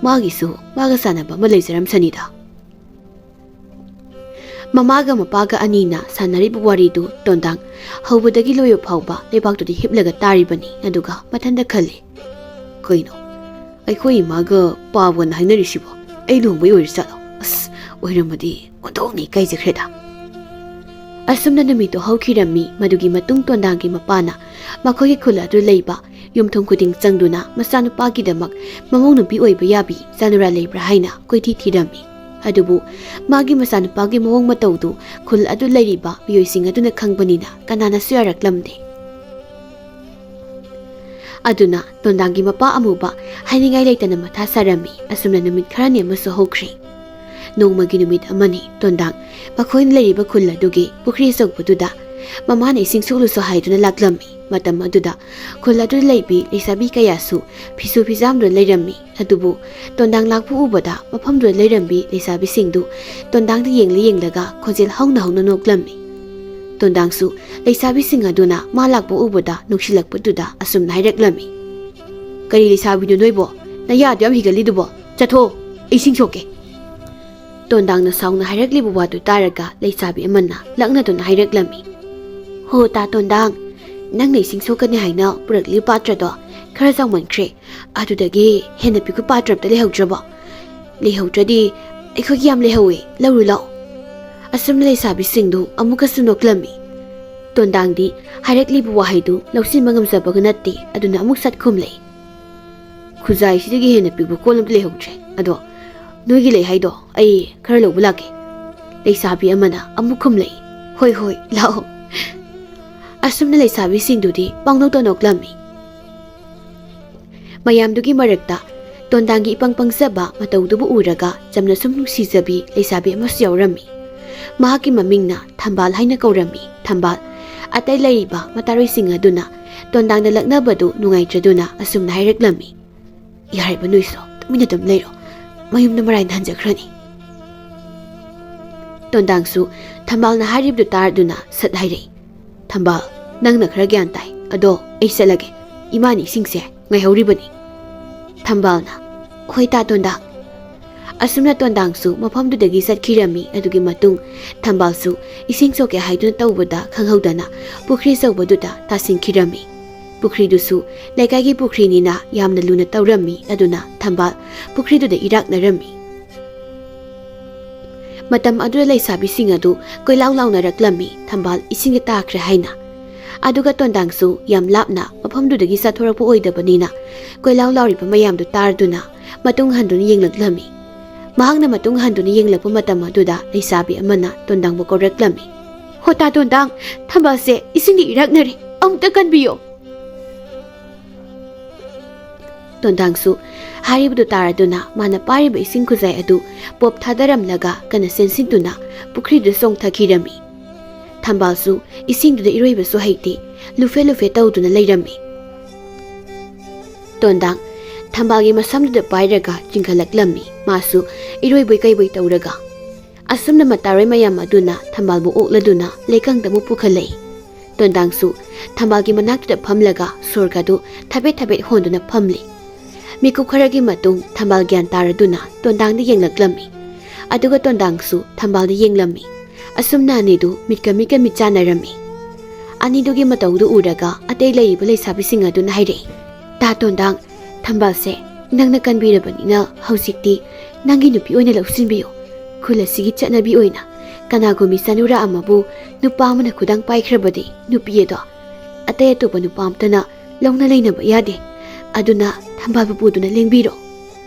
ꯃꯥꯒꯤꯁꯨ ꯃꯥꯒ ꯆꯥꯟꯅꯕ ꯑꯃ ꯂꯩꯖꯔꯝꯁꯅꯤꯗ꯫" ꯃꯃꯥꯒ ꯃꯄꯥꯒ ꯑꯅꯤꯅ ꯁꯥꯟꯅꯔꯤꯕ ꯋꯥꯔꯤꯗꯨ ꯇꯣꯟꯗꯥꯡ ꯍꯧꯕꯗꯒꯤ ꯂꯣꯏꯕ ꯐꯥꯎꯕ ꯂꯩꯕꯥꯛꯇꯨꯗ ꯍꯤꯞꯂꯒ ꯇꯥꯔꯤꯕꯅꯤ꯫ ꯑꯗꯨꯒ ꯃꯊꯟꯇ ꯈꯜꯂꯤ, "ꯀꯩꯅꯣ, ꯑꯩꯈꯣꯏ ꯏꯃꯥꯒ ꯄꯥꯕꯅ ꯍꯥꯏꯅꯔꯤꯁꯤꯕꯣ? ꯑꯩ ꯂꯨꯍꯣꯡꯕꯩ ꯑꯣꯏꯔꯖꯥꯠꯂꯣ? ꯑꯁ, ꯑꯣꯏꯔꯝꯃꯗꯤ ꯑꯣꯟꯊꯣꯛꯅ ꯏꯀꯥꯏꯖꯈ꯭ꯔꯦꯗ꯫" ꯑꯁꯨꯝꯅ ꯅꯨꯃꯤꯠꯇꯨ ꯍꯧꯈꯤꯔꯝꯃꯤ꯫ ꯃꯗꯨꯒꯤ ꯃꯇꯨꯡ ꯇꯣꯟꯗꯥꯡꯒꯤ ꯃꯄꯥꯅ ꯃꯈꯣꯏꯒꯤ ꯈꯨꯜ ꯑꯗꯨ ꯂꯩꯕ ꯌꯨꯝꯊꯣꯡ ꯈꯨꯗꯤꯡ ꯆꯪꯗꯨꯅ ꯃꯆꯥꯅꯨꯄꯥꯒꯤꯗꯃꯛ ꯃꯃꯧ ꯅꯨꯄꯤ ꯑꯣꯏꯕ ꯌꯥꯕꯤ ꯆꯥꯅꯨꯔꯥ ꯂꯩꯕ꯭ꯔꯥ ꯍꯥꯏꯅ ꯀꯣꯏꯊꯤ ꯊꯤꯔꯝꯃꯤ꯫ ꯑꯗꯨꯕꯨ ꯃꯥꯒꯤ ꯃꯆꯥꯅꯨꯄꯥꯒꯤ ꯃꯑꯣꯡ ꯃꯇꯧꯗꯨ ꯈꯨꯜ ꯑꯗꯨ ꯂꯩꯔꯤꯕ ꯃꯤꯑꯣꯏꯁꯤꯡ ꯑꯗꯨꯅ ꯈꯪꯕꯅꯤꯅ ꯀꯅꯥꯅꯁꯨ ꯌꯥꯔꯛꯂꯝꯗꯦ꯫ ꯑꯗꯨꯅ ꯇꯣꯟꯗꯥꯡꯒꯤ ꯃꯄꯥ ꯑꯃꯨꯕ ꯍꯥꯏꯅꯤꯡꯉꯥꯏ ꯂꯩꯇꯅ ꯃꯊꯥ ꯁꯥꯔꯝꯃꯤ꯫ ꯑꯁꯨꯝꯅ ꯅꯨꯃꯤꯠ ꯈꯔꯅꯤ ꯑꯃꯁꯨ ꯍꯧꯈ꯭ꯔꯦ꯫ ꯅꯣꯡꯃꯒꯤ ꯅꯨꯃꯤꯠ ꯑꯃꯅꯤ ꯇꯣꯟꯗꯥꯡ ꯃꯈꯣꯏꯅ ꯂꯩꯔꯤꯕ ꯈꯨꯜ ꯑꯗꯨꯒꯤ ꯄꯨꯈ꯭ꯔꯤ ꯑꯆꯧꯕꯗꯨꯗ ꯃꯃꯥꯅ ꯏꯁꯤꯡ ꯁꯣꯛꯂꯨꯁꯨ ꯍꯥꯏꯗꯨꯅ ꯂꯥꯛꯂꯝꯃꯤ꯫ ꯃꯇꯝ ꯑꯗꯨꯗ ꯈꯨꯜ ꯑꯗꯨꯗ ꯂꯩꯕꯤ ꯂꯩꯁꯥꯕꯤ ꯀꯌꯥꯁꯨ ꯐꯤꯁꯨ ꯐꯤꯖꯥꯝꯗꯨꯅ ꯂꯩꯔꯝꯃꯤ꯫ ꯑꯗꯨꯕꯨ ꯇꯣꯟꯗꯥꯡ ꯂꯥꯛꯄ ꯎꯕꯗ ꯃꯐꯝꯗꯨꯗ ꯂꯩꯔꯝꯕꯤ ꯂꯩꯁꯥꯕꯤꯁꯤꯡꯗꯨ ꯇꯣꯟꯗꯥꯡꯗ ꯌꯦꯡꯂ ꯌꯦꯡꯂꯒ ꯈꯣꯟꯖꯦꯜ ꯍꯧꯅ ꯍꯧꯅ ꯅꯣꯛꯂꯝꯃꯤ꯫ ꯇꯣꯟꯗꯥꯡꯁꯨ ꯂꯩꯁꯥꯕꯤꯁꯤꯡ ꯑꯗꯨꯅ ꯃꯥ ꯂꯥꯛꯄ ꯎꯕꯗ ꯅꯨꯡꯁꯤꯜꯂꯛꯄꯗꯨꯗ ꯑꯁꯨꯝꯅ ꯍꯥꯏꯔꯛꯂꯝꯃꯤ, "ꯀꯔꯤ ꯂꯩꯁꯥꯕꯤꯅꯣ ꯅꯣꯏꯕꯣ? ꯅꯌꯥꯗꯨ ꯌꯥꯝ ꯍꯤꯒꯠꯂꯤꯗꯨꯕꯣ? ꯆꯠꯊꯣꯛꯑꯣ, ꯏꯁꯤꯡ ꯁꯣꯛꯀꯦ꯫" ꯇꯣꯟꯗꯥꯡꯅ ꯁꯥꯎꯅ ꯍꯥꯏꯔꯛꯂꯤꯕ ꯋꯥꯗꯨ ꯇꯥꯔꯒ ꯂꯩꯁꯥꯕꯤ ꯑꯃꯅ ꯂꯛꯅꯗꯨꯅ ꯍꯥꯏꯔꯛꯂꯝꯃꯤ, "ꯍꯣ ꯇꯥ ꯇꯣꯟꯗꯥꯡ, ꯅꯪꯅ ꯏꯁꯤꯡ ꯁꯣꯛꯀꯅꯤ ꯍꯥꯏꯅ ꯄꯨꯔꯛꯂꯤꯕ ꯄꯥꯇ꯭ꯔꯗꯣ ꯈꯔ ꯆꯥꯎꯃꯟꯈ꯭ꯔꯦ꯫ ꯑꯗꯨꯗꯒꯤ ꯍꯦꯟꯅ ꯄꯤꯛꯄ ꯄꯥꯇ꯭ꯔ ꯑꯝꯇ ꯂꯩꯍꯧꯗ꯭ꯔꯕꯣ? ꯂꯩꯍꯧꯗ꯭ꯔꯗꯤ ꯑꯩꯈꯣꯏꯒꯤ ꯌꯥꯝ ꯂꯩꯍꯧꯋꯦ, ꯂꯧꯔꯨ ꯂꯥꯛꯑꯣ꯫" ꯑꯁꯨꯝꯅ ꯂꯩꯁꯥꯕꯤꯁꯤꯡꯗꯨ ꯑꯃꯨꯛꯀꯁꯨ ꯅꯣꯛꯂꯝꯃꯤ꯫ ꯇꯣꯟꯗꯥꯡꯗꯤ ꯍꯥꯏꯔꯛꯂꯤꯕ ꯋꯥꯍꯩꯗꯨ ꯂꯧꯁꯤꯟꯕ ꯉꯝꯖꯕꯒ ꯅꯠꯇꯦ, ꯑꯗꯨꯅ ꯑꯃꯨꯛ ꯁꯠ ꯈꯨꯝꯂꯛꯏ꯫ "ꯈꯨꯖꯥꯏꯁꯤꯗꯒꯤ ꯍꯦꯟꯅ ꯄꯤꯛꯄ ꯀꯣꯜ ꯑꯃꯗꯤ ꯂꯩꯍꯧꯗ꯭ꯔꯦ꯫ ꯑꯗꯣ ꯅꯣꯏꯒꯤ ꯂꯩ ꯍꯥꯏꯗꯣ ꯑꯩ ꯈꯔ ꯂꯧꯕ ꯂꯥꯛꯀꯦ"꯫ ꯂꯩꯁꯥꯕꯤ ꯑꯃꯅ ꯑꯃꯨꯛ ꯈꯨꯝꯂꯛꯏ, "ꯍꯣꯏ ꯍꯣꯏ, ꯂꯥꯛꯑꯣ"꯫ ꯑꯁꯨꯝꯅ ꯂꯩꯁꯥꯕꯤꯁꯤꯡꯗꯨꯗꯤ ꯄꯪꯅꯣꯛꯇ ꯅꯣꯛꯂꯝꯃꯤ꯫ ꯃꯌꯥꯝꯗꯨꯒꯤ ꯃꯔꯛꯇ ꯇꯣꯟꯗꯥꯡꯒꯤ ꯏꯄꯪ ꯄꯪꯖꯕ ꯃꯇꯧꯗꯨꯕꯨ ꯎꯔꯒ ꯆꯝꯅ ꯁꯨꯝ ꯅꯨꯡꯁꯤꯖꯕꯤ ꯂꯩꯁꯥꯕꯤ ꯑꯃꯁꯨ ꯌꯥꯎꯔꯝꯃꯤ꯫ ꯃꯍꯥꯛꯀꯤ ꯃꯃꯤꯡꯅ ꯊꯝꯕꯥꯜ ꯍꯥꯏꯅ ꯀꯧꯔꯝꯃꯤ꯫ ꯊꯝꯕꯥꯜ, ꯑꯇꯩ ꯂꯩꯔꯤꯕ ꯃꯇꯥꯔꯣꯏꯁꯤꯡ ꯑꯗꯨꯅ ꯇꯣꯟꯗꯥꯡꯗ ꯂꯛꯅꯕꯗꯨ ꯅꯨꯡꯉꯥꯏꯇ꯭ꯔꯗꯨꯅ ꯑꯁꯨꯝꯅ ꯍꯥꯏꯔꯛꯂꯝꯃꯤ, "ꯌꯥꯔꯤꯕ ꯅꯣꯏꯁꯨ ꯇꯨꯃꯤꯟꯅ ꯑꯗꯨꯝ ꯂꯩꯔꯣ, ꯃꯌꯨꯝꯗ ꯃꯔꯥꯏꯅ ꯍꯟꯖꯈ꯭ꯔꯅꯤ"꯫ ꯇꯣꯟꯗꯥꯡꯁꯨ ꯊꯝꯕꯥꯜꯅ ꯍꯥꯏꯔꯤꯕꯗꯨ ꯇꯥꯔꯗꯨꯅ ꯁꯠ ꯍꯥꯏꯔꯛꯏ, "ꯊꯝꯕꯥꯜ, ꯅꯪꯅ ꯈꯔ ꯒ꯭ꯌꯥꯟ ꯇꯥꯏ꯫ ꯑꯗꯣ ꯑꯩ ꯆꯠꯂꯒꯦ, ꯏꯃꯥꯅ ꯏꯁꯤꯡꯁꯦ ꯉꯥꯏꯍꯧꯔꯤꯕꯅꯤ"꯫ ꯊꯝꯕꯥꯜꯅ, "ꯍꯣꯏ ꯇꯥ ꯇꯣꯟꯗꯥꯡ"꯫ ꯑꯁꯨꯝꯅ ꯇꯣꯟꯗꯥꯡꯁꯨ ꯃꯐꯝꯗꯨꯗꯒꯤ ꯆꯠꯈꯤꯔꯝꯃꯤ꯫ ꯑꯗꯨꯒꯤ ꯃꯇꯨꯡ ꯊꯝꯕꯥꯜꯁꯨ ꯏꯁꯤꯡ ꯁꯣꯛꯀꯦ ꯍꯥꯏꯗꯨꯅ ꯇꯧꯕꯗ ꯈꯪꯍꯧꯗꯅ ꯄꯨꯈ꯭ꯔꯤ ꯑꯆꯧꯕꯗꯨꯗ ꯇꯥꯁꯤꯟꯈꯤꯔꯝꯃꯤ꯫ ꯄꯨꯈ꯭ꯔꯤꯗꯨꯁꯨ ꯂꯩꯀꯥꯏꯒꯤ ꯄꯨꯈ꯭ꯔꯤꯅꯤꯅ ꯌꯥꯝꯅ ꯂꯨꯅ ꯇꯧꯔꯝꯃꯤ꯫ ꯑꯗꯨꯅ ꯊꯝꯕꯥꯜ ꯄꯨꯈ꯭ꯔꯤꯗꯨꯗ ꯏꯔꯥꯛꯅꯔꯝꯃꯤ꯫ ꯃꯇꯝ ꯑꯗꯨꯗ ꯂꯩꯁꯥꯕꯤꯁꯤꯡ ꯑꯗꯨ ꯀꯣꯏꯂꯥꯎ ꯂꯥꯎꯅꯔꯛꯂꯝꯃꯤ, ꯊꯝꯕꯥꯜ ꯏꯁꯤꯡꯗ ꯇꯥꯈ꯭ꯔꯦ ꯍꯥꯏꯅ꯫ ꯑꯗꯨꯒ ꯇꯣꯟꯗꯥꯡꯁꯨ ꯌꯥꯝ ꯂꯥꯞꯅ ꯃꯐꯝꯗꯨꯗꯒꯤ ꯆꯠꯊꯣꯔꯛꯄ ꯑꯣꯏꯗꯕꯅꯤꯅ ꯀꯣꯏꯂꯥꯎ ꯂꯥꯎꯔꯤꯕ ꯃꯌꯥꯝꯗꯨ ꯇꯥꯔꯗꯨꯅ ꯃꯇꯨꯡ ꯍꯟꯗꯨꯅ ꯌꯦꯡꯂꯛꯂꯝꯃꯤ꯫ ꯃꯍꯥꯛꯅ ꯃꯇꯨꯡ ꯍꯟꯗꯨꯅ ꯌꯦꯡꯂꯛꯄ ꯃꯇꯝ ꯑꯗꯨꯗ ꯂꯩꯁꯥꯕꯤ ꯑꯃꯅ ꯇꯣꯟꯗꯥꯡꯕꯨ ꯀꯧꯔꯛꯂꯝꯃꯤ, "ꯍꯣ ꯇꯥ ꯇꯣꯟꯗꯥꯡ, ꯊꯝꯕꯥꯜꯁꯦ ꯏꯁꯤꯡꯗ ꯏꯔꯛꯅꯔꯦ, ꯑꯃꯨꯛꯇ ꯀꯟꯕꯤꯌꯣ"꯫ ꯇꯣꯟꯗꯥꯡꯁꯨ ꯍꯥꯏꯔꯤꯕꯗꯨ ꯇꯥꯔꯗꯨꯅ ꯃꯥꯅ ꯄꯥꯏꯔꯤꯕ ꯏꯁꯤꯡ ꯈꯨꯖꯥꯏ ꯑꯗꯨ ꯄꯣꯞ ꯊꯥꯗꯔꯝꯂꯒ ꯀꯟꯅ ꯆꯦꯟꯁꯤꯟꯗꯨꯅ ꯄꯨꯈ꯭ꯔꯤꯗꯨꯗ ꯆꯣꯡꯊꯈꯤꯔꯝꯃꯤ꯫ ꯊꯝꯕꯥꯜꯁꯨ ꯏꯁꯤꯡꯗꯨꯗ ꯏꯔꯣꯏꯕꯁꯨ ꯍꯩꯇꯦ, ꯂꯨꯐꯦ ꯂꯨꯐꯦ ꯇꯧꯗꯨꯅ ꯂꯩꯔꯝꯃꯤ꯫ ꯇꯣꯟꯗꯥꯡ ꯊꯝꯕꯥꯜꯒꯤ ꯃꯁꯝꯗꯨꯗ ꯄꯥꯏꯔꯒ ꯆꯤꯡꯈꯠꯂꯛꯂꯝꯃꯤ꯫ ꯃꯥꯁꯨ ꯏꯔꯣꯏꯕꯣꯏ ꯀꯩꯕꯣꯏ ꯇꯧꯔꯒ꯫ ꯑꯁꯨꯝꯅ ꯃꯇꯥꯔꯣꯏ ꯃꯌꯥꯝ ꯑꯗꯨꯅ ꯊꯝꯕꯥꯜꯕꯨ ꯑꯣꯛꯂꯗꯨꯅ ꯂꯩꯀꯪꯗ ꯑꯃꯨꯛ ꯄꯨꯈꯠꯂꯛꯏ꯫ ꯇꯣꯟꯗꯥꯡꯁꯨ ꯊꯝꯕꯥꯜꯒꯤ ꯃꯅꯥꯛꯇꯨꯗ ꯐꯝꯂꯒ ꯁꯣꯔꯒꯗꯨ ꯊꯕꯦꯠ ꯊꯕꯦꯠ ꯍꯣꯟꯗꯨꯅ ꯐꯝꯂꯤ꯫ ꯃꯤꯀꯨꯞ ꯈꯔꯒꯤ ꯃꯇꯨꯡ ꯊꯝꯕꯥꯜ ꯒ꯭ꯌꯥꯟ ꯇꯥꯔꯗꯨꯅ ꯇꯣꯟꯗꯥꯡꯗ ꯌꯦꯡꯂꯛꯂꯝꯃꯤ꯫ ꯑꯗꯨꯒ ꯇꯣꯟꯗꯥꯡꯁꯨ ꯊꯝꯕꯥꯜꯗ ꯌꯦꯡꯂꯝꯃꯤ꯫ ꯑꯁꯨꯝꯅ ꯑꯅꯤꯗꯨ ꯃꯤꯠꯀ ꯃꯤꯠꯀ ꯃꯤꯠ ꯆꯥꯟꯅꯔꯝꯃꯤ꯫ ꯑꯅꯤꯗꯨꯒꯤ ꯃꯇꯧꯗꯨ ꯎꯔꯒ ꯑꯇꯩ ꯂꯩꯔꯤꯕ ꯂꯩꯁꯥꯕꯤꯁꯤꯡ ꯑꯗꯨꯅ ꯍꯥꯏꯔꯛꯏ, "ꯇꯥ ꯇꯣꯟꯗꯥꯡ, ꯊꯝꯕꯥꯜꯁꯦ ꯅꯪꯅ ꯀꯟꯕꯤꯔꯕꯅꯤꯅ ꯍꯧꯖꯤꯛꯇꯤ ꯅꯪꯒꯤ ꯅꯨꯄꯤ ꯑꯣꯏꯅ ꯂꯧꯁꯤꯟꯕꯤꯌꯨ꯫ ꯈꯨꯜ ꯑꯁꯤꯒꯤ ꯆꯠꯅꯕꯤ ꯑꯣꯏꯅ ꯀꯅꯥꯒꯨꯝꯕꯤ ꯆꯅꯨꯔꯥ ꯑꯃꯕꯨ ꯅꯨꯄꯥ ꯑꯃꯅ ꯈꯨꯗꯥꯡ ꯄꯥꯏꯈ꯭ꯔꯕꯗꯤ ꯅꯨꯄꯤ ꯑꯗꯣ ꯑꯇꯩ ꯑꯇꯣꯞꯄ ꯅꯨꯄꯥ ꯑꯃꯇꯅ ꯂꯧꯅ ꯂꯩꯅꯕ ꯌꯥꯗꯦ꯫ ꯑꯗꯨꯅ ꯊꯝꯕꯥꯜꯕꯨ ꯄꯨꯗꯨꯅ ꯂꯦꯡꯕꯤꯔꯣ꯫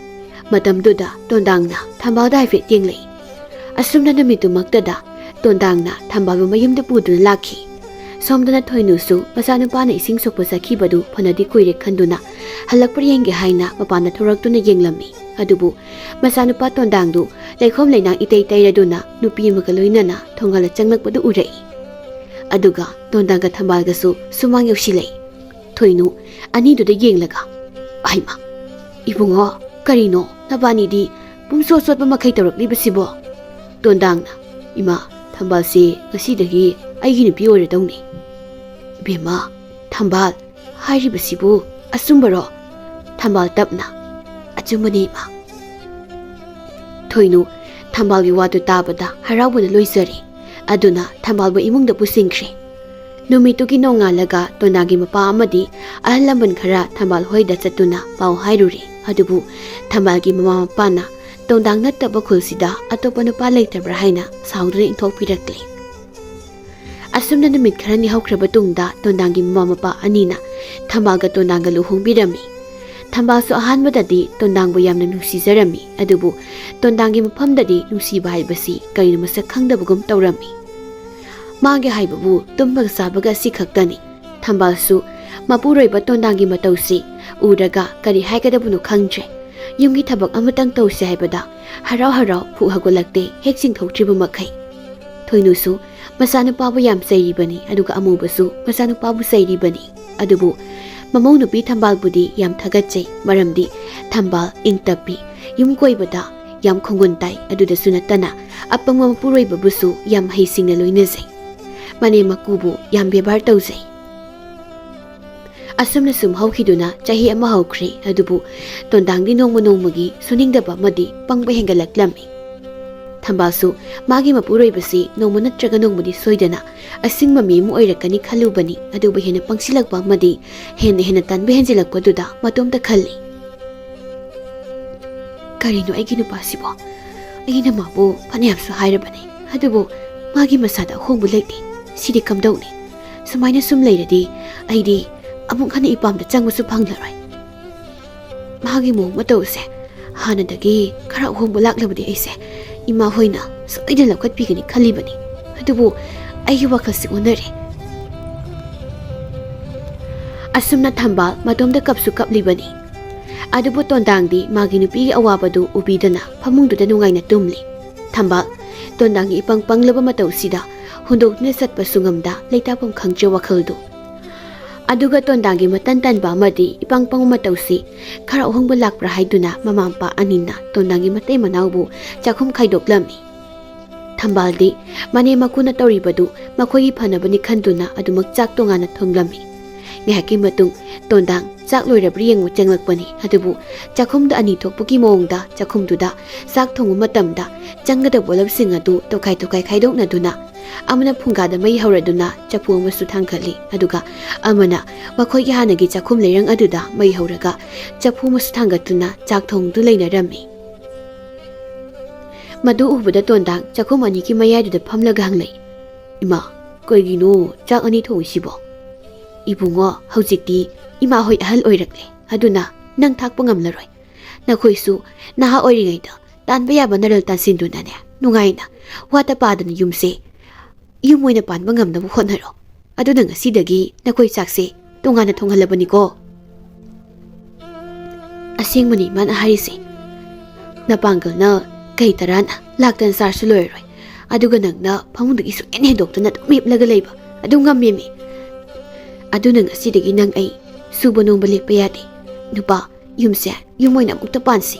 ꯃꯇꯝꯗꯨꯗ ꯇꯣꯟꯗꯥꯡꯅ ꯊꯝꯕꯥꯜꯗ ꯍꯥꯏꯐꯦꯠ ꯌꯦꯡꯂꯛꯏ꯫ ꯑꯁꯨꯝꯅ ꯅꯨꯃꯤꯠꯇꯨꯃꯛꯇꯗ ꯇꯣꯟꯗꯥꯡꯅ ꯊꯝꯕꯥꯜꯕꯨ ꯃꯌꯨꯝꯗ ꯄꯨꯗꯨꯅ ꯂꯥꯛꯈꯤ꯫ ꯁꯣꯝꯗꯅ ꯊꯣꯏꯅꯨꯁꯨ ꯃꯆꯥꯅꯨꯄꯥꯅ ꯏꯁꯤꯡ ꯁꯣꯛꯄ ꯆꯠꯈꯤꯕꯗꯨ ꯐꯅꯗꯤ ꯀꯨꯏꯔꯦ ꯈꯟꯗꯨꯅ ꯍꯜꯂꯛꯄ꯭ꯔꯥ ꯌꯦꯡꯒꯦ ꯍꯥꯏꯅ ꯃꯄꯥꯟꯗ ꯊꯣꯔꯛꯇꯨꯅ ꯌꯦꯡꯂꯝꯃꯤ꯫ ꯑꯗꯨꯕꯨ ꯃꯆꯥꯅꯨꯄꯥ ꯇꯣꯟꯗꯥꯡꯗꯨ ꯂꯩꯈꯣꯝ ꯂꯩꯅꯥꯡ ꯏꯇꯩ ꯇꯩꯔꯗꯨꯅ ꯅꯨꯄꯤ ꯑꯃꯒ ꯂꯣꯏꯅꯅ ꯊꯣꯡꯒꯥꯜꯗ ꯆꯪꯂꯛꯄꯗꯨ ꯎꯔꯛꯏ꯫ ꯑꯗꯨꯒ ꯇꯣꯟꯗꯥꯡꯒ ꯊꯝꯕꯥꯜꯒꯁꯨ ꯁꯨꯃꯥꯡ ꯌꯧꯁꯤꯜꯂꯛꯏ꯫ ꯊꯣꯏꯅꯨ ꯑꯅꯤꯗꯨꯗ ꯌꯦꯡꯂꯒ, "ꯑꯩꯃ, ꯏꯕꯨꯡꯉꯣ, ꯀꯔꯤꯅꯣ ꯅꯕꯥꯅꯤꯗꯤ ꯄꯨꯝꯁꯣꯠ ꯁꯣꯠꯄ ꯃꯈꯩ ꯇꯧꯔꯛꯂꯤꯕꯁꯤꯕꯣ?" ꯇꯣꯟꯗꯥꯡꯅ, "ꯏꯃꯥ, ꯊꯝꯕꯥꯜꯁꯤ ꯉꯁꯤꯗꯒꯤ ꯑꯩꯒꯤ ꯅꯨꯄꯤ ꯑꯣꯏꯔꯗꯧꯅꯤ꯫" "ꯏꯕꯦꯝꯃ, ꯊꯝꯕꯥꯜ, ꯍꯥꯏꯔꯤꯕꯁꯤꯕꯨ ꯑꯆꯨꯝꯕꯔꯣ?" ꯊꯝꯕꯥꯜ ꯇꯞꯅ, "ꯑꯆꯨꯝꯕꯅꯤ, ꯏꯃꯥ꯫" ꯊꯣꯏꯅꯨ ꯊꯝꯕꯥꯜꯒꯤ ꯋꯥꯗꯨ ꯇꯥꯕꯗ ꯍꯔꯥꯎꯕꯅ ꯂꯣꯏꯖꯔꯦ꯫ ꯑꯗꯨꯅ ꯊꯝꯕꯥꯜꯕꯨ ꯏꯃꯨꯡꯗ ꯄꯨꯁꯤꯟꯈ꯭ꯔꯦ꯫ ꯅꯨꯃꯤꯠꯇꯨꯒꯤ ꯅꯣꯡꯉꯥꯜꯂꯒ ꯇꯣꯟꯗꯥꯡꯒꯤ ꯃꯄꯥ ꯑꯃꯗꯤ ꯑꯍꯜ ꯂꯃꯟ ꯈꯔ ꯊꯝꯕꯥꯜ ꯍꯣꯏꯗ ꯆꯠꯇꯨꯅ ꯄꯥꯎ ꯍꯥꯏꯔꯨꯔꯦ꯫ ꯑꯗꯨꯕꯨ ꯊꯝꯕꯥꯜꯒꯤ ꯃꯃꯥ ꯃꯄꯥꯅ ꯇꯣꯟꯗꯥꯡ ꯅꯠꯇꯕ ꯈꯨꯜꯁꯤꯗ ꯑꯇꯣꯞꯄ ꯅꯨꯄꯥ ꯂꯩꯇꯕ꯭ꯔꯥ ꯍꯥꯏꯅ ꯁꯥꯎꯗꯨꯅ ꯏꯟꯊꯣꯛꯄꯤꯔꯛꯂꯦ꯫ ꯑꯁꯨꯝꯅ ꯅꯨꯃꯤꯠ ꯈꯔꯅꯤ ꯍꯧꯈ꯭ꯔꯕ ꯇꯨꯡꯗ ꯇꯣꯟꯗꯥꯡꯒꯤ ꯃꯃꯥ ꯃꯄꯥ ꯑꯅꯤꯅ ꯊꯝꯕꯥꯜꯒ ꯇꯣꯟꯗꯥꯡꯒ ꯂꯨꯍꯣꯡꯕꯤꯔꯝꯃꯤ꯫ ꯊꯝꯕꯥꯜꯁꯨ ꯑꯍꯥꯟꯕꯗꯗꯤ ꯇꯣꯟꯗꯥꯡꯕꯨ ꯌꯥꯝꯅ ꯅꯨꯡꯁꯤꯖꯔꯝꯃꯤ꯫ ꯑꯗꯨꯕꯨ ꯇꯣꯟꯗꯥꯡꯒꯤ ꯃꯐꯝꯗꯗꯤ ꯅꯨꯡꯁꯤꯕ ꯍꯥꯏꯕꯁꯤ ꯀꯔꯤꯅꯣ ꯃꯁꯛ ꯈꯪꯗꯕꯒꯨꯝ ꯇꯧꯔꯝꯃꯤ꯫ ꯃꯥꯒꯤ ꯍꯥꯏꯕꯕꯨ ꯇꯨꯝꯕꯒ ꯆꯥꯕꯒ ꯑꯁꯤ ꯈꯛꯇꯅꯤ꯫ ꯊꯝꯕꯥꯜꯁꯨ ꯃꯄꯨꯔꯣꯏꯕ ꯇꯣꯟꯗꯥꯡꯒꯤ ꯃꯇꯧꯁꯤ ꯎꯔꯒ ꯀꯔꯤ ꯍꯥꯏꯒꯗꯕꯅꯣ ꯈꯪꯗ꯭ꯔꯦ꯫ ꯌꯨꯝꯒꯤ ꯊꯕꯛ ꯑꯃꯇꯪ ꯇꯧꯁꯦ ꯍꯥꯏꯕꯗ ꯍꯔꯥꯎ ꯍꯔꯥꯎ ꯐꯨꯛ ꯍꯧꯒꯠꯂꯛꯇꯦ, ꯍꯦꯛ ꯆꯤꯡꯊꯣꯛꯇ꯭ꯔꯤꯕ ꯃꯈꯩ꯫ ꯊꯣꯏꯅꯨꯁꯨ ꯃꯆꯥꯅꯨꯄꯥꯕꯨ ꯌꯥꯝ ꯆꯩꯔꯤꯕꯅꯤ, ꯑꯗꯨꯒ ꯑꯃꯨꯕꯁꯨ ꯃꯆꯥꯅꯨꯄꯥꯕꯨ ꯆꯩꯔꯤꯕꯅꯤ꯫ ꯑꯗꯨꯕꯨ ꯃꯃꯧ ꯅꯨꯄꯤ ꯊꯝꯕꯥꯜꯕꯨꯗꯤ ꯌꯥꯝ ꯊꯥꯒꯠꯆꯩ, ꯃꯔꯝꯗꯤ ꯊꯝꯕꯥꯜ ꯏꯪ ꯇꯞꯄꯤ, ꯌꯨꯝ ꯀꯣꯏꯕꯗ ꯌꯥꯝ ꯈꯣꯡꯒꯨꯟ ꯇꯥꯏ꯫ ꯑꯗꯨꯗꯁꯨ ꯅꯠꯇꯅ ꯑꯄꯪꯕ ꯃꯄꯨꯔꯣꯏꯕꯕꯨꯁꯨ ꯌꯥꯝ ꯍꯩꯁꯤꯡꯅ ꯂꯣꯏꯅꯖꯩ꯫ ꯃꯅꯦꯝ ꯃꯀꯨꯕꯨ ꯌꯥꯝ ꯕꯦꯕꯥꯔ ꯇꯧꯖꯩ꯫ ꯑꯁꯨꯝꯅ ꯁꯨꯝ ꯍꯧꯈꯤꯗꯨꯅ ꯆꯍꯤ ꯑꯃ ꯍꯧꯈ꯭ꯔꯦ꯫ ꯑꯗꯨꯕꯨ ꯇꯣꯟꯗꯥꯡꯗꯤ ꯅꯣꯡꯃ ꯅꯣꯡꯃꯒꯤ ꯁꯨꯅꯤꯡꯗꯕ ꯑꯃꯗꯤ ꯄꯪꯕ ꯍꯦꯟꯒꯠꯂꯛꯂꯝꯃꯤ꯫ ꯊꯝꯕꯥꯜꯁꯨ ꯃꯥꯒꯤ ꯃꯄꯨꯔꯣꯏꯕꯁꯤ ꯅꯣꯡꯃ ꯅꯠꯇ꯭ꯔꯒ ꯅꯣꯡꯃꯗꯤ ꯁꯣꯏꯗꯅ ꯑꯁꯤꯡꯕ ꯃꯤ ꯑꯃ ꯑꯣꯏꯔꯛꯀꯅꯤ ꯈꯜꯂꯨꯕꯅꯤ, ꯑꯗꯨꯕꯨ ꯍꯦꯟꯅ ꯄꯪꯁꯤꯜꯂꯛꯄ ꯑꯃꯗꯤ ꯍꯦꯟꯅ ꯍꯦꯟꯅ ꯇꯟꯕ ꯍꯦꯟꯖꯤꯜꯂꯛꯄꯗꯨꯗ ꯃꯇꯣꯝꯇ ꯈꯜꯂꯤ꯫ "ꯀꯔꯤꯅꯣ ꯑꯩꯒꯤ ꯅꯨꯄꯥꯁꯤꯕꯣ? ꯑꯩꯅ ꯃꯥꯕꯨ ꯐꯅꯌꯥꯝꯁꯨ ꯍꯥꯏꯔꯕꯅꯤ, ꯑꯗꯨꯕꯨ ꯃꯥꯒꯤ ꯃꯁꯥꯗ ꯑꯍꯣꯡꯕ ꯂꯩꯇꯦ꯫ ꯁꯤꯗꯤ ꯀꯝꯗꯧꯅꯤ? ꯁꯨꯃꯥꯏꯅ ꯁꯨꯝ ꯂꯩꯔꯗꯤ ꯑꯩꯗꯤ ꯑꯃꯨꯛ ꯍꯟꯅ ꯏꯄꯥꯝꯗ ꯆꯪꯕꯁꯨ ꯐꯪꯂꯔꯣꯏ꯫ ꯃꯥꯒꯤ ꯃꯑꯣꯡ ꯃꯇꯧꯁꯦ ꯍꯥꯟꯅꯗꯒꯤ ꯈꯔ ꯑꯍꯣꯡꯕ ꯂꯥꯛꯂꯕꯗꯤ ꯑꯩꯁꯦ ꯏꯃꯥ ꯍꯣꯏꯅ ꯁꯣꯏꯗꯅ ꯂꯧꯈꯠꯄꯤꯒꯅꯤ ꯈꯜꯂꯤꯕꯅꯤ꯫ ꯑꯗꯨꯕꯨ ꯑꯩꯒꯤ ꯋꯥꯈꯜꯁꯤ ꯑꯣꯟꯅꯔꯦ꯫ ꯑꯁꯨꯝꯅ ꯊꯝꯕꯥꯜ ꯃꯇꯣꯝꯗ ꯀꯞꯁꯨ ꯀꯞꯂꯤꯕꯅꯤ꯫ ꯑꯗꯨꯕꯨ ꯇꯣꯟꯗꯥꯡꯗꯤ ꯃꯥꯒꯤ ꯅꯨꯄꯤꯒꯤ ꯑꯋꯥꯕꯗꯨ ꯎꯕꯤꯗꯅ ꯐꯃꯨꯡꯗꯨꯗ ꯅꯨꯡꯉꯥꯏꯅ ꯇꯨꯝꯂꯤ꯫ ꯊꯝꯕꯥꯜ ꯇꯣꯟꯗꯥꯡꯒꯤ ꯏꯄꯪ ꯄꯪꯂꯕ ꯃꯇꯧꯁꯤꯗ ꯍꯨꯟꯗꯣꯛꯇꯨꯅ ꯆꯠꯄꯁꯨ ꯉꯝꯗ ꯂꯩꯇꯥꯐꯝ ꯈꯪꯗ꯭ꯔꯦ ꯋꯥꯈꯜꯗꯨ꯫ ꯑꯗꯨꯒ ꯇꯣꯟꯗꯥꯡꯒꯤ ꯃꯇꯟ ꯇꯟꯕ ꯑꯃꯗꯤ ꯏꯄꯪ ꯄꯪꯕ ꯃꯇꯧꯁꯤ ꯈꯔ ꯑꯍꯣꯡꯕ ꯂꯥꯛꯄ꯭ꯔꯥ ꯍꯥꯏꯗꯨꯅ ꯃꯃꯥ ꯃꯄꯥ ꯑꯅꯤꯅ ꯇꯣꯟꯗꯥꯡꯒꯤ ꯃꯇꯩ ꯃꯅꯥꯎꯕꯨ ꯆꯥꯛꯈꯨꯝ ꯈꯥꯏꯗꯣꯛꯂꯝꯃꯤ꯫ ꯊꯝꯕꯥꯜꯗꯤ ꯃꯅꯦꯝ ꯃꯀꯨꯅ ꯇꯧꯔꯤꯕꯗꯨ ꯃꯈꯣꯏꯒꯤ ꯐꯅꯕꯅꯤ ꯈꯟꯗꯨꯅ ꯑꯗꯨꯃꯛ ꯆꯥꯛ ꯇꯣꯉꯥꯟꯅ ꯊꯣꯡꯂꯝꯃꯤ꯫ ꯉꯥꯏꯍꯥꯛꯀꯤ ꯃꯇꯨꯡ ꯇꯣꯟꯗꯥꯡ ꯆꯥꯛ ꯂꯣꯏꯔꯕ꯭ꯔꯥ ꯌꯦꯡꯕ ꯆꯪꯂꯛꯄꯅꯤ꯫ ꯑꯗꯨꯕꯨ ꯆꯥꯛꯈꯨꯝꯗ ꯑꯅꯤ ꯊꯣꯛꯄꯒꯤ ꯃꯑꯣꯡꯗ ꯆꯥꯛꯈꯨꯝꯗꯨꯗ ꯆꯥꯛ ꯊꯣꯡꯕ ꯃꯇꯝꯗ ꯆꯪꯒꯗꯕ ꯄꯣꯠꯂꯝꯁꯤꯡ ꯑꯗꯨ ꯇꯣꯈꯥꯏ ꯇꯣꯈꯥꯏ ꯈꯥꯏꯗꯣꯛꯅꯗꯨꯅ ꯑꯃꯅ ꯐꯨꯡꯒꯥꯗ ꯃꯩ ꯍꯧꯔꯗꯨꯅ ꯆꯐꯨ ꯑꯃꯁꯨ ꯊꯥꯡꯒꯠꯂꯤ꯫ ꯑꯗꯨꯒ ꯑꯃꯅ ꯃꯈꯣꯏꯒꯤ ꯍꯥꯟꯅꯒꯤ ꯆꯥꯛꯈꯨꯝ ꯂꯩꯔꯪ ꯑꯗꯨꯗ ꯃꯩ ꯍꯧꯔꯒ ꯆꯐꯨ ꯑꯃꯁꯨ ꯊꯥꯡꯒꯠꯇꯨꯅ ꯆꯥꯛ ꯊꯣꯡꯗꯨ ꯂꯩꯅꯔꯝꯃꯤ꯫ ꯃꯗꯨ ꯎꯕꯗ ꯇꯣꯟꯗꯥꯡ ꯆꯥꯛꯈꯨꯝ ꯑꯅꯤꯒꯤ ꯃꯌꯥꯏꯗꯨꯗ ꯐꯝꯂꯒ ꯍꯪꯂꯛꯏ, "ꯏꯃꯥ, ꯀꯩꯒꯤꯅꯣ ꯆꯥꯛ ꯑꯅꯤ ꯊꯣꯡꯉꯤꯁꯤꯕꯣ?" "ꯏꯕꯨꯡꯉꯣ, ꯍꯧꯖꯤꯛꯇꯤ ꯏꯃꯥ ꯍꯣꯏ ꯑꯍꯜ ꯑꯣꯏꯔꯛꯂꯦ, ꯑꯗꯨꯅ ꯅꯪ ꯊꯥꯛꯄ ꯉꯝꯂꯔꯣꯏ꯫ ꯅꯈꯣꯏꯁꯨ ꯅꯍꯥ ꯑꯣꯏꯔꯤꯉꯩꯗ ꯇꯥꯟꯕ ꯌꯥꯕ ꯅꯔꯜ ꯇꯥꯟꯁꯤꯟꯗꯨꯅꯅꯦ, ꯅꯨꯡꯉꯥꯏꯅ ꯋꯥꯇ ꯄꯥꯗꯅ ꯌꯨꯝꯁꯦ ꯌꯨꯝ ꯑꯣꯏꯅ ꯄꯥꯟꯕ ꯉꯝꯅꯕ ꯍꯣꯠꯅꯔꯣ꯫ ꯑꯗꯨꯅ ꯉꯁꯤꯗꯒꯤ ꯅꯈꯣꯏ ꯆꯥꯛꯁꯦ ꯇꯣꯉꯥꯟꯅ ꯊꯣꯡꯍꯜꯂꯕꯅꯤꯀꯣ꯫" "ꯑꯁꯦꯡꯕꯅꯤ ꯏꯃꯥꯅ ꯍꯥꯏꯔꯤꯁꯦ꯫ ꯅꯄꯥꯡꯒꯜꯅ ꯀꯩ ꯇꯔꯥꯅ ꯂꯥꯛꯇꯅ ꯆꯥꯔꯁꯨ ꯂꯣꯏꯔꯔꯣꯏ꯫ ꯑꯗꯨꯒ ꯅꯪꯅ ꯐꯃꯨꯡꯗꯒꯤ ꯁꯨꯛꯍꯦꯟ ꯍꯦꯟꯗꯣꯛꯇꯅ ꯑꯗꯨꯝ ꯍꯤꯞꯂꯒ ꯂꯩꯕ꯫ ꯑꯗꯨ ꯉꯝꯃꯦꯃꯤ꯫ ꯑꯗꯨꯅ ꯉꯁꯤꯗꯒꯤ ꯅꯪ ꯑꯩ ꯁꯨꯕ ꯅꯣꯝꯕ ꯂꯦꯞꯄ ꯌꯥꯗꯦ꯫ ꯅꯨꯄꯥ, ꯌꯨꯝꯁꯦ ꯌꯨꯝ ꯑꯣꯏꯅ ꯑꯃꯨꯛꯇ ꯄꯥꯟꯁꯤ꯫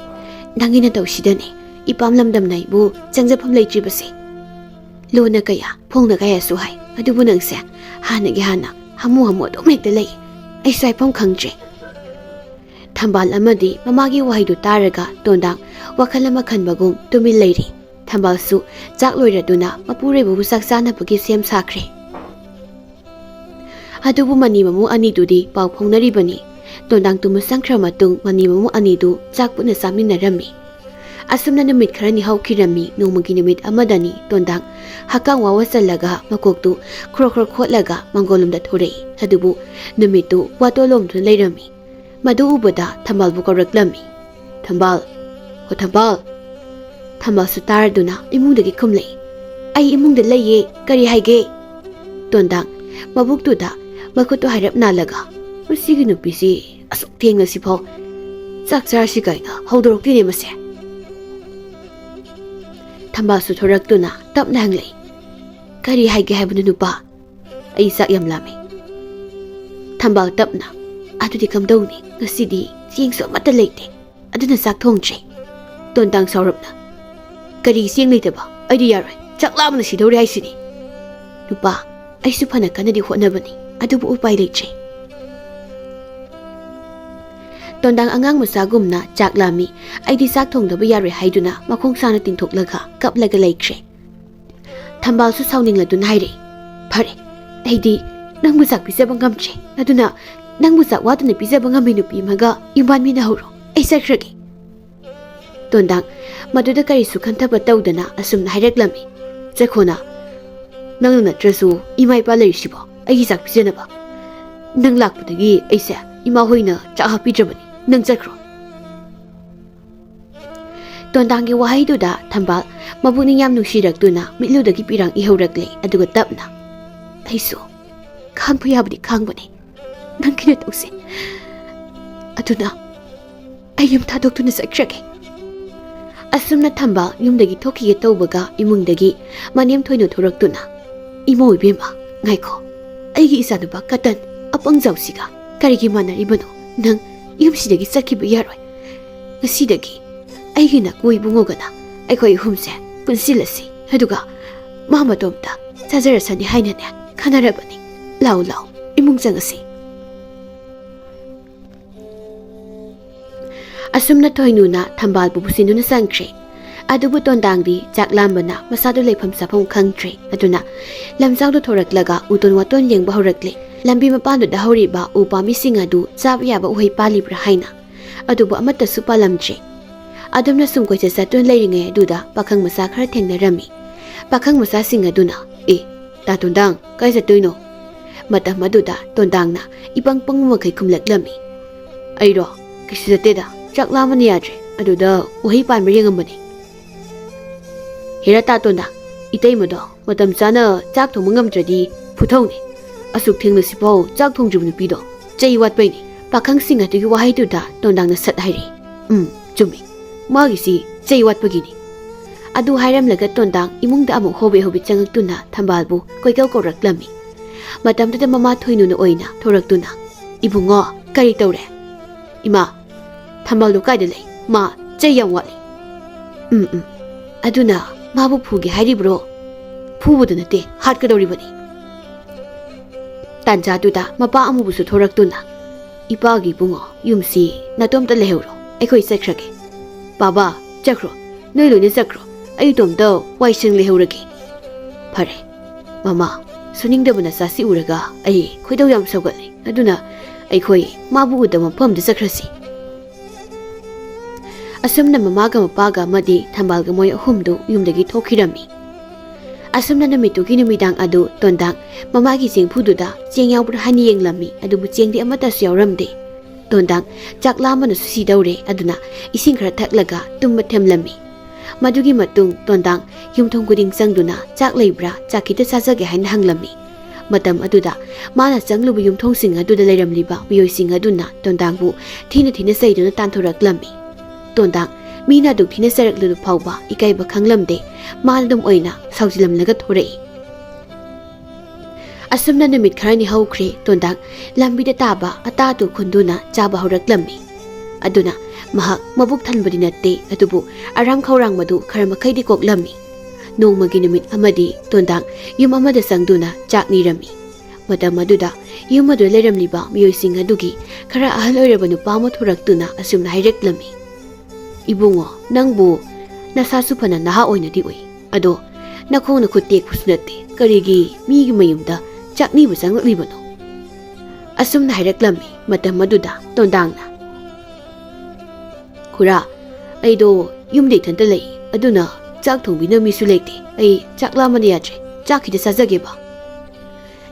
ꯅꯪꯒꯤ ꯅꯇꯧꯁꯤꯗꯅꯦ ꯏꯄꯥꯝ ꯂꯝꯗꯝꯅ ꯑꯩꯕꯨ ꯆꯪꯖꯐꯝ ꯂꯩꯇ꯭ꯔꯤꯕꯁꯦ꯫ ꯂꯣꯟꯅ ꯀꯌꯥ, ꯐꯣꯡꯅ ꯀꯌꯥꯁꯨ ꯍꯥꯏ, ꯑꯗꯨꯕꯨ ꯅꯪꯁꯦ ꯍꯥꯟꯅꯒꯤ ꯍꯥꯟꯅ ꯍꯥꯃꯨ ꯍꯥꯃꯨ ꯑꯗꯨꯝ ꯍꯦꯛꯇ ꯂꯩ꯫ ꯑꯩꯁꯨ ꯍꯥꯏꯐꯝ ꯈꯪꯗ꯭ꯔꯦ꯫" ꯊꯝꯕꯥꯜ ꯑꯃꯗꯤ ꯃꯃꯥꯒꯤ ꯋꯥꯍꯩꯗꯨ ꯇꯥꯔꯒ ꯇꯣꯟꯗꯥꯡ ꯋꯥꯈꯜ ꯑꯃ ꯈꯟꯕꯒꯨꯝ ꯇꯨꯃꯤꯟ ꯂꯩꯔꯤ꯫ ꯊꯝꯕꯥꯜꯁꯨ ꯆꯥꯛ ꯂꯣꯏꯔꯗꯨꯅ ꯃꯄꯨꯔꯣꯏꯕꯕꯨ ꯆꯥꯛ ꯆꯥꯅꯕꯒꯤ ꯁꯦꯝ ꯁꯥꯈ꯭ꯔꯦ꯫ ꯑꯗꯨꯕꯨ ꯃꯅꯤ ꯃꯃꯧ ꯑꯅꯤꯗꯨꯗꯤ ꯄꯥꯎ ꯐꯥꯎꯅꯔꯤꯕꯅꯤ꯫ ꯇꯣꯟꯗꯥꯡ ꯇꯨꯝꯕ ꯆꯪꯈ꯭ꯔ ꯃꯇꯨꯡ ꯃꯅꯤ ꯃꯃꯧ ꯑꯅꯤꯗꯨ ꯆꯥꯛ ꯄꯨꯟꯅ ꯆꯥꯃꯤꯟꯅꯔꯝꯃꯤ꯫ ꯑꯁꯨꯝꯅ ꯅꯨꯃꯤꯠ ꯈꯔꯅꯤ ꯍꯧꯈꯤꯔꯝꯃꯤ꯫ ꯅꯣꯡꯃꯒꯤ ꯅꯨꯃꯤꯠ ꯑꯃꯗꯅꯤ ꯇꯣꯟꯗꯥꯡ ꯍꯛꯀꯥꯡ ꯋꯥ ꯋꯥꯁꯜꯂꯒ ꯃꯀꯣꯛꯇꯨ ꯈ꯭ꯔꯣ ꯈ꯭ꯔꯣ ꯈꯣꯠꯂꯒ ꯃꯪꯒꯣꯜꯂꯣꯝꯗ ꯊꯣꯔꯛꯏ꯫ ꯑꯗꯨꯕꯨ ꯅꯨꯃꯤꯠꯇꯨ ꯋꯥꯇꯣꯜꯂꯣꯝꯗꯨꯅ ꯂꯩꯔꯝꯃꯤ꯫ ꯃꯗꯨ ꯎꯕꯗ ꯊꯝꯕꯥꯜꯕꯨ ꯀꯧꯔꯛꯂꯝꯃꯤ꯫ "ꯊꯝꯕꯥꯜ, ꯍꯣ ꯊꯝꯕꯥꯜ!" ꯊꯝꯕꯥꯜꯁꯨ ꯇꯥꯔꯗꯨꯅ ꯏꯃꯨꯡꯗꯒꯤ ꯈꯨꯝꯂꯛꯏ꯫ "ꯑꯩ ꯏꯃꯨꯡꯗ ꯂꯩꯌꯦ, ꯀꯔꯤ ꯍꯥꯏꯒꯦ?" ꯇꯣꯟꯗꯥꯡ ꯃꯕꯨꯛꯇꯨꯗ ꯃꯈꯨꯠꯇꯨ ꯍꯥꯏꯔꯞ ꯅꯥꯜꯂꯒ, "ꯃꯁꯤꯒꯤ ꯅꯨꯄꯤꯁꯤ ꯑꯁꯨꯛ ꯊꯦꯡꯅ ꯁꯤꯐꯥꯎ ꯆꯥꯛ ꯆꯥꯔꯁꯤ ꯀꯥꯏꯅ ꯍꯧꯗꯣꯔꯛꯇꯦꯅꯦ ꯃꯁꯦ!" ꯊꯝꯕꯥꯜꯁꯨ ꯊꯣꯔꯛꯇꯨꯅ ꯇꯞꯅ ꯍꯪꯂꯛꯏ꯫ "ꯀꯔꯤ ꯍꯥꯏꯒꯦ ꯍꯥꯏꯕꯅꯣ ꯅꯨꯄꯥ? ꯑꯩ ꯆꯥꯛ ꯌꯥꯝ ꯂꯥꯝꯃꯤ꯫" ꯊꯝꯕꯥꯜ ꯇꯞꯅ, "ꯑꯗꯨꯗꯤ ꯀꯝꯗꯧꯅꯤ? ꯉꯁꯤꯗꯤ ꯆꯦꯡꯁꯨ ꯑꯃꯠꯇ ꯂꯩꯇꯦ, ꯑꯗꯨꯅ ꯆꯥꯛ ꯊꯣꯡꯗ꯭ꯔꯦ꯫" ꯇꯣꯟꯗꯥꯡ ꯁꯥꯎꯔꯞꯅ, "ꯀꯔꯤ ꯆꯦꯡ ꯂꯩꯇꯕ? ꯑꯩꯗꯤ ꯌꯥꯔꯣꯏ, ꯆꯥꯛ ꯂꯥꯝꯕꯅ ꯁꯤꯗꯧꯔꯦ ꯍꯥꯏꯁꯤꯅꯤ꯫" "ꯅꯨꯄꯥ, ꯑꯩꯁꯨ ꯐꯅ ꯀꯟꯅꯗꯤ ꯍꯣꯠꯅꯕꯅꯤ, ꯑꯗꯨꯕꯨ ꯎꯄꯥꯏ ꯂꯩꯇ꯭ꯔꯦ꯫" ꯇꯣꯟꯗꯥꯡ ꯑꯉꯥꯡ ꯃꯆꯥꯒꯨꯝꯅ, "ꯆꯥꯛ ꯂꯥꯝꯃꯤ, ꯑꯩꯗꯤ ꯆꯥꯛ ꯊꯣꯡꯗꯕ ꯌꯥꯔꯣꯏ" ꯍꯥꯏꯗꯨꯅ ꯃꯈꯣꯡ ꯁꯥꯡꯅ ꯇꯤꯡꯊꯣꯛꯂꯒ ꯀꯞꯂꯒ ꯂꯩꯈ꯭ꯔꯦ꯫ ꯊꯝꯕꯥꯜꯁꯨ ꯁꯥꯎꯅꯤꯡꯂꯗꯨꯅ ꯍꯥꯏꯔꯛꯏ, "ꯐꯔꯦ, ꯑꯩꯗꯤ ꯅꯪꯕꯨ ꯆꯥꯛ ꯄꯤꯖꯕ ꯉꯝꯗ꯭ꯔꯦ, ꯑꯗꯨꯅ ꯅꯪꯕꯨ ꯆꯥꯛ ꯋꯥꯠꯇꯅ ꯄꯤꯖꯕ ꯉꯝꯕꯤ ꯅꯨꯄꯤ ꯑꯃꯒ ꯌꯨꯝꯕꯥꯟ ꯃꯤꯟꯅꯍꯧꯔꯣ, ꯑꯩ ꯆꯠꯈ꯭ꯔꯒꯦ꯫" ꯇꯣꯟꯗꯥꯡ ꯃꯗꯨꯗ ꯀꯔꯤꯁꯨ ꯈꯟꯊꯕ ꯇꯧꯗꯅ ꯑꯁꯨꯝꯅ ꯍꯥꯏꯔꯛꯂꯝꯃꯤ, "ꯆꯠꯈꯣꯅ, ꯅꯪꯅ ꯅꯠꯇ꯭ꯔꯁꯨ ꯏꯃꯥ ꯏꯄꯥ ꯂꯩꯔꯤꯁꯤꯕꯣ ꯑꯩꯒꯤ ꯆꯥꯛ ꯄꯤꯖꯅꯕ? ꯅꯪ ꯂꯥꯛꯄꯗꯒꯤ ꯑꯩꯁꯦ ꯏꯃꯥ ꯍꯣꯏꯅ ꯆꯥꯛ ꯍꯥꯞꯄꯤꯗ꯭ꯔꯕꯅꯤ, ꯅꯪ ꯆꯠꯈ꯭ꯔꯣ꯫" ꯇꯣꯟꯗꯥꯡꯒꯤ ꯋꯥꯍꯩꯗꯨꯗ ꯊꯝꯕꯥꯜ ꯃꯄꯨꯛꯅꯤꯡ ꯌꯥꯝ ꯅꯨꯡꯁꯤꯔꯛꯇꯨꯅ ꯃꯤꯠꯂꯨꯗꯒꯤ ꯄꯤꯔꯥꯡ ꯏꯍꯧꯔꯛꯂꯦ, ꯑꯗꯨꯒ ꯇꯞꯅ, "ꯑꯩꯁꯨ ꯈꯥꯡꯕ ꯌꯥꯕꯗꯤ ꯈꯥꯡꯕꯅꯤ, ꯅꯪꯒꯤ ꯅꯇꯧꯁꯦ, ꯑꯗꯨꯅ ꯑꯩ ꯌꯨꯝ ꯊꯥꯗꯣꯛꯇꯨꯅ ꯆꯠꯈ꯭ꯔꯒꯦ꯫" ꯑꯁꯨꯝꯅ ꯊꯝꯕꯥꯜ ꯌꯨꯝꯗꯒꯤ ꯊꯣꯛꯈꯤꯒꯦ ꯇꯧꯕꯒ ꯏꯃꯨꯡꯗꯒꯤ ꯃꯅꯦꯝ ꯊꯣꯏꯅꯨ ꯊꯣꯔꯛꯇꯨꯅ, "ꯏꯃꯧ ꯏꯕꯦꯝꯃ, ꯉꯥꯏꯈꯣ, ꯑꯩꯒꯤ ꯏꯆꯥꯅꯨꯄꯥ ꯀꯇꯟ ꯑꯄꯪꯖꯥꯎꯁꯤꯒ ꯀꯔꯤꯒꯤ ꯃꯥꯟꯅꯔꯤꯕꯅꯣ? ꯅꯪ ꯌꯨꯝꯁꯤꯗꯒꯤ ꯆꯠꯈꯤꯕ ꯌꯥꯔꯣꯏ꯫ ꯉꯁꯤꯗꯒꯤ ꯑꯩꯒꯤ ꯅꯀꯨ ꯏꯕꯨꯡꯉꯣꯒꯅ ꯑꯩꯈꯣꯏ ꯑꯍꯨꯝꯁꯦ ꯄꯨꯟꯁꯤꯜꯂꯁꯤ, ꯑꯗꯨꯒ ꯃꯥ ꯃꯇꯣꯝꯇ ꯆꯥꯖꯔꯁꯅꯤ ꯍꯥꯏꯅꯅꯦ ꯈꯟꯅꯔꯕꯅꯤ꯫ ꯂꯥꯎ ꯂꯥꯎ, ꯏꯃꯨꯡ ꯆꯪꯉꯁꯤ꯫" ꯑꯁꯨꯝꯅ ꯊꯣꯏꯅꯨꯅ ꯊꯝꯕꯥꯜꯕꯨ ꯄꯨꯁꯤꯟꯗꯨꯅ ꯆꯪꯈ꯭ꯔꯦ꯫ ꯑꯗꯨꯕꯨ ꯇꯣꯟꯗꯥꯡꯗꯤ ꯆꯥꯛ ꯂꯥꯝꯕꯅ ꯃꯁꯥꯗꯨ ꯂꯩꯐꯝ ꯆꯥꯐꯝ ꯈꯪꯗ꯭ꯔꯦ꯫ ꯑꯗꯨꯅ ꯂꯝꯖꯥꯎꯗ ꯊꯣꯔꯛꯂꯒ ꯎꯇꯣꯟ ꯋꯥꯇꯣꯟ ꯌꯦꯡꯕ ꯍꯧꯔꯛꯂꯦ꯫ ꯂꯝꯕꯤ ꯃꯄꯥꯟꯗꯨꯗ ꯍꯧꯔꯤꯕ ꯎ ꯄꯥꯝꯕꯤꯁꯤꯡ ꯑꯗꯨ ꯆꯥꯕ ꯌꯥꯕ ꯎꯍꯩ ꯄꯥꯜꯂꯤꯕ꯭ꯔꯥ ꯍꯥꯏꯅ꯫ ꯑꯗꯨꯕꯨ ꯑꯃꯠꯇꯁꯨ ꯄꯥꯜꯂꯝꯗ꯭ꯔꯦ꯫ ꯑꯗꯨꯝꯅ ꯁꯨꯝ ꯀꯣꯏꯆꯠ ꯆꯠꯇꯨꯅ ꯂꯩꯔꯤꯉꯩ ꯑꯗꯨꯗ ꯄꯥꯈꯪ ꯃꯆꯥ ꯈꯔ ꯊꯦꯡꯅꯔꯝꯃꯤ꯫ ꯄꯥꯈꯪ ꯃꯆꯥꯁꯤꯡ ꯑꯗꯨꯅ, "ꯑꯦ, ꯇꯥ ꯇꯣꯟꯗꯥꯡ, ꯀꯥꯏ ꯆꯠꯇꯣꯏꯅꯣ?" ꯃꯇꯝ ꯑꯗꯨꯗ ꯇꯣꯟꯗꯥꯡꯅ ꯏꯄꯪ ꯄꯪꯕ ꯃꯈꯩ ꯈꯨꯝꯂꯛꯂꯝꯃꯤ꯫ "ꯑꯩꯔꯣ? ꯀꯩꯁꯨ ꯆꯠꯇꯦꯗ, ꯆꯥꯛ ꯂꯥꯝꯕꯅ ꯌꯥꯗ꯭ꯔꯦ, ꯑꯗꯨꯗ ꯎꯍꯩ ꯄꯥꯟꯕ ꯌꯦꯡꯉꯝꯕꯅꯤ꯫" "ꯍꯦꯔꯥ ꯇꯥ ꯇꯣꯟꯗꯥꯡ, ꯏꯇꯩꯃꯗꯣ ꯃꯇꯝ ꯆꯥꯅ ꯆꯥꯛ ꯊꯣꯡꯕ ꯉꯝꯗ꯭ꯔꯗꯤ ꯐꯨꯊꯧꯅꯦ꯫ ꯑꯁꯨꯛ ꯊꯦꯡꯂꯁꯤꯐꯥꯎ ꯆꯥꯛ ꯊꯣꯡꯗ꯭ꯔꯤꯕ ꯅꯨꯄꯤꯗꯣ ꯆꯩ ꯋꯥꯠꯄꯩꯅꯦ꯫" ꯄꯥꯈꯪꯁꯤꯡ ꯑꯗꯨꯒꯤ ꯋꯥꯍꯩꯗꯨꯗ ꯇꯣꯟꯗꯥꯡꯅ ꯁꯠ ꯍꯥꯏꯔꯛꯏ, "ꯎꯝ, ꯆꯨꯝꯃꯤ꯫ ꯃꯥꯒꯤꯁꯤ ꯆꯩ ꯋꯥꯠꯄꯒꯤꯅꯤ꯫" ꯑꯗꯨ ꯍꯥꯏꯔꯝꯂꯒ ꯇꯣꯟꯗꯥꯡ ꯏꯃꯨꯡꯗ ꯑꯃꯨꯛ ꯍꯣꯕꯦ ꯍꯣꯕꯦ ꯆꯪꯉꯛꯇꯨꯅ ꯊꯝꯕꯥꯜꯕꯨ ꯀꯣꯏꯀꯧ ꯀꯧꯔꯛꯂꯝꯃꯤ꯫ ꯃꯇꯝꯗꯨꯗ ꯃꯃꯥ ꯊꯣꯏꯅꯨꯅ ꯑꯣꯏꯅ ꯊꯣꯔꯛꯇꯨꯅ, "ꯏꯕꯨꯡꯉꯣ, ꯀꯔꯤ ꯇꯧꯔꯦ?" "ꯏꯃꯥ, ꯊꯝꯕꯥꯜꯗꯣ ꯀꯥꯏꯗ ꯂꯩ? ꯃꯥ ꯆꯩ ꯌꯥꯝ ꯋꯥꯠꯂꯤ꯫" "ꯎꯝ, ꯎꯝ꯫ ꯑꯗꯨꯅ ꯃꯥꯕꯨ ꯐꯨꯒꯦ ꯍꯥꯏꯔꯤꯕ꯭ꯔꯣ? ꯐꯨꯕꯗ ꯅꯠꯇꯦ, ꯍꯥꯠꯀꯗꯧꯔꯤꯕꯅꯤ꯫" ꯇꯥꯟꯖꯥꯗꯨꯗ ꯃꯄꯥ ꯑꯃꯨꯕꯁꯨ ꯊꯣꯔꯛꯇꯨꯅ, "ꯏꯄꯥꯒꯤ ꯏꯕꯨꯡꯉꯣ, ꯌꯨꯝꯁꯤ ꯅꯇꯣꯝꯇ ꯂꯩꯍꯧꯔꯣ, ꯑꯩꯈꯣꯏ ꯆꯠꯈ꯭ꯔꯒꯦ꯫" "ꯕꯥꯕꯥ, ꯆꯠꯈ꯭ꯔꯣ, ꯅꯣꯏ ꯂꯣꯏꯅ ꯆꯠꯈ꯭ꯔꯣ, ꯑꯩ ꯏꯇꯣꯝꯇ ꯋꯥꯏꯁꯪ ꯂꯩꯍꯧꯔꯒꯦ꯫" "ꯐꯔꯦ꯫ ꯃꯃꯥ, ꯁꯨꯅꯤꯡꯗꯕ ꯅꯆꯥꯁꯤ ꯎꯔꯒ ꯑꯩ ꯈꯣꯏꯗꯧ ꯌꯥꯝ ꯁꯧꯒꯠꯂꯦ, ꯑꯗꯨꯅ ꯑꯩꯈꯣꯏ ꯃꯥꯕꯨ ꯎꯗꯕ ꯃꯐꯝꯗ ꯆꯠꯈ꯭ꯔꯁꯤ꯫" ꯑꯁꯨꯝꯅ ꯃꯃꯥꯒ ꯃꯄꯥꯒ ꯑꯃꯗꯤ ꯊꯝꯕꯥꯜꯒ ꯃꯣꯏ ꯑꯍꯨꯝꯗꯨ ꯌꯨꯝꯗꯒꯤ ꯊꯣꯛꯈꯤꯔꯝꯃꯤ꯫ ꯑꯁꯨꯝꯅ ꯅꯨꯃꯤꯠꯇꯨꯒꯤ ꯅꯨꯃꯤꯗꯥꯡ ꯑꯗꯨ ꯇꯣꯟꯗꯥꯡ ꯃꯃꯥꯒꯤ ꯆꯦꯡꯐꯨꯗꯨꯗ ꯆꯦꯡ ꯌꯥꯎꯕ꯭ꯔꯥ ꯍꯥꯏꯅ ꯌꯦꯡꯂꯝꯃꯤ, ꯑꯗꯨꯕꯨ ꯆꯦꯡꯗꯤ ꯑꯃꯠꯇꯁꯨ ꯌꯥꯎꯔꯝꯗꯦ꯫ ꯇꯣꯟꯗꯥꯡ ꯆꯥꯛ ꯂꯥꯝꯕꯅꯁꯨ ꯁꯤꯗꯧꯔꯦ, ꯑꯗꯨꯅ ꯏꯁꯤꯡ ꯈꯔ ꯊꯛꯂꯒ ꯇꯨꯝꯕ ꯊꯦꯝꯂꯝꯃꯤ꯫ ꯃꯗꯨꯒꯤ ꯃꯇꯨꯡ ꯇꯣꯟꯗꯥꯡ ꯌꯨꯝꯊꯣꯡ ꯈꯨꯗꯤꯡ ꯆꯪꯗꯨꯅ ꯆꯥꯛ ꯂꯩꯕ꯭ꯔꯥ, ꯆꯥꯛ ꯈꯤꯇ ꯆꯥꯖꯒꯦ ꯍꯥꯏꯅ ꯍꯪꯂꯝꯃꯤ꯫ ꯃꯇꯝ ꯑꯗꯨꯗ ꯃꯥꯅ ꯆꯪꯂꯨꯕ ꯌꯨꯝꯊꯣꯡꯁꯤꯡ ꯑꯗꯨꯗ ꯂꯩꯔꯝꯂꯤꯕ ꯃꯤꯑꯣꯏꯁꯤꯡ ꯑꯗꯨꯅ ꯇꯣꯟꯗꯥꯡꯕꯨ ꯊꯤꯅ ꯊꯤꯅ ꯆꯩꯗꯨꯅ ꯇꯥꯟꯊꯣꯔꯛꯂꯝꯃꯤ꯫ ꯇꯣꯟꯗꯥꯡ ꯃꯤꯅ ꯑꯗꯨꯛ ꯊꯤꯅ ꯆꯩꯔꯛꯂꯕ ꯐꯥꯎꯕ ꯏꯀꯥꯏꯕ ꯈꯪꯂꯝꯗꯦ, ꯃꯥꯅ ꯑꯗꯨꯝ ꯑꯣꯏꯅ ꯁꯥꯎꯖꯤꯜꯂꯝꯂꯒ ꯊꯣꯔꯛꯏ꯫ ꯑꯁꯨꯝꯅ ꯅꯨꯃꯤꯠ ꯈꯔꯅꯤ ꯍꯧꯈ꯭ꯔꯦ꯫ ꯇꯣꯟꯗꯥꯡ ꯂꯝꯕꯤꯗ ꯇꯥꯕ ꯑꯇꯥ ꯑꯇꯨ ꯈꯨꯟꯗꯨꯅ ꯆꯥꯕ ꯍꯧꯔꯛꯂꯝꯃꯤ꯫ ꯑꯗꯨꯅ ꯃꯍꯥꯛ ꯃꯕꯨꯛ ꯊꯟꯕꯗꯤ ꯅꯠꯇꯦ, ꯑꯗꯨꯕꯨ ꯑꯔꯥꯝ ꯈꯧꯔꯥꯡꯕꯗꯨ ꯈꯔ ꯃꯈꯩꯗꯤ ꯀꯣꯛꯂꯝꯃꯤ꯫ ꯅꯣꯡꯃꯒꯤ ꯅꯨꯃꯤꯠ ꯑꯃꯗꯤ ꯇꯣꯟꯗꯥꯡ ꯌꯨꯝ ꯑꯃꯗ ꯆꯪꯗꯨꯅ ꯆꯥꯛ ꯅꯤꯔꯝꯃꯤ꯫ ꯃꯇꯝ ꯑꯗꯨꯗ ꯌꯨꯝ ꯑꯗꯨꯗ ꯂꯩꯔꯝꯂꯤꯕ ꯃꯤꯑꯣꯏꯁꯤꯡ ꯑꯗꯨꯒꯤ ꯈꯔ ꯑꯍꯜ ꯑꯣꯏꯔꯕ ꯅꯨꯄꯥ ꯑꯃ ꯊꯣꯔꯛꯇꯨꯅ ꯑꯁꯨꯝꯅ ꯍꯥꯏꯔꯛꯂꯝꯃꯤ, "ꯏꯕꯨꯡꯉꯣ, ꯅꯪꯕꯨ ꯅꯁꯥꯁꯨ ꯐꯅ ꯅꯍꯥ ꯑꯣꯏꯅꯗꯤ ꯎꯏ, ꯑꯗꯣ ꯅꯈꯣꯡ ꯅꯈꯨꯠ ꯇꯦꯛꯄꯁꯨ ꯅꯠꯇꯦ, ꯀꯔꯤꯒꯤ ꯃꯤꯒꯤ ꯃꯌꯨꯝꯗ ꯆꯥꯛꯅꯤꯕ ꯆꯪꯂꯛꯂꯤꯕꯅꯣ?" ꯑꯁꯨꯝꯅ ꯍꯥꯏꯔꯛꯂꯝꯃꯤ꯫ ꯃꯇꯝ ꯑꯗꯨꯗ ꯇꯣꯟꯗꯥꯡꯅ, "ꯈꯨꯔꯥ, "ꯑꯩꯗꯣ ꯌꯨꯝꯗ ꯏꯊꯟꯇ ꯂꯩ, ꯑꯗꯨꯅ ꯆꯥꯛ ꯊꯣꯡꯕꯤꯅꯕ ꯃꯤꯁꯨ ꯂꯩꯇꯦ꯫ ꯑꯩ ꯆꯥꯛ ꯂꯥꯝꯕꯅ ꯌꯥꯗ꯭ꯔꯦ, ꯆꯥꯛ ꯈꯤꯇ ꯆꯥꯖꯒꯦꯕ"꯫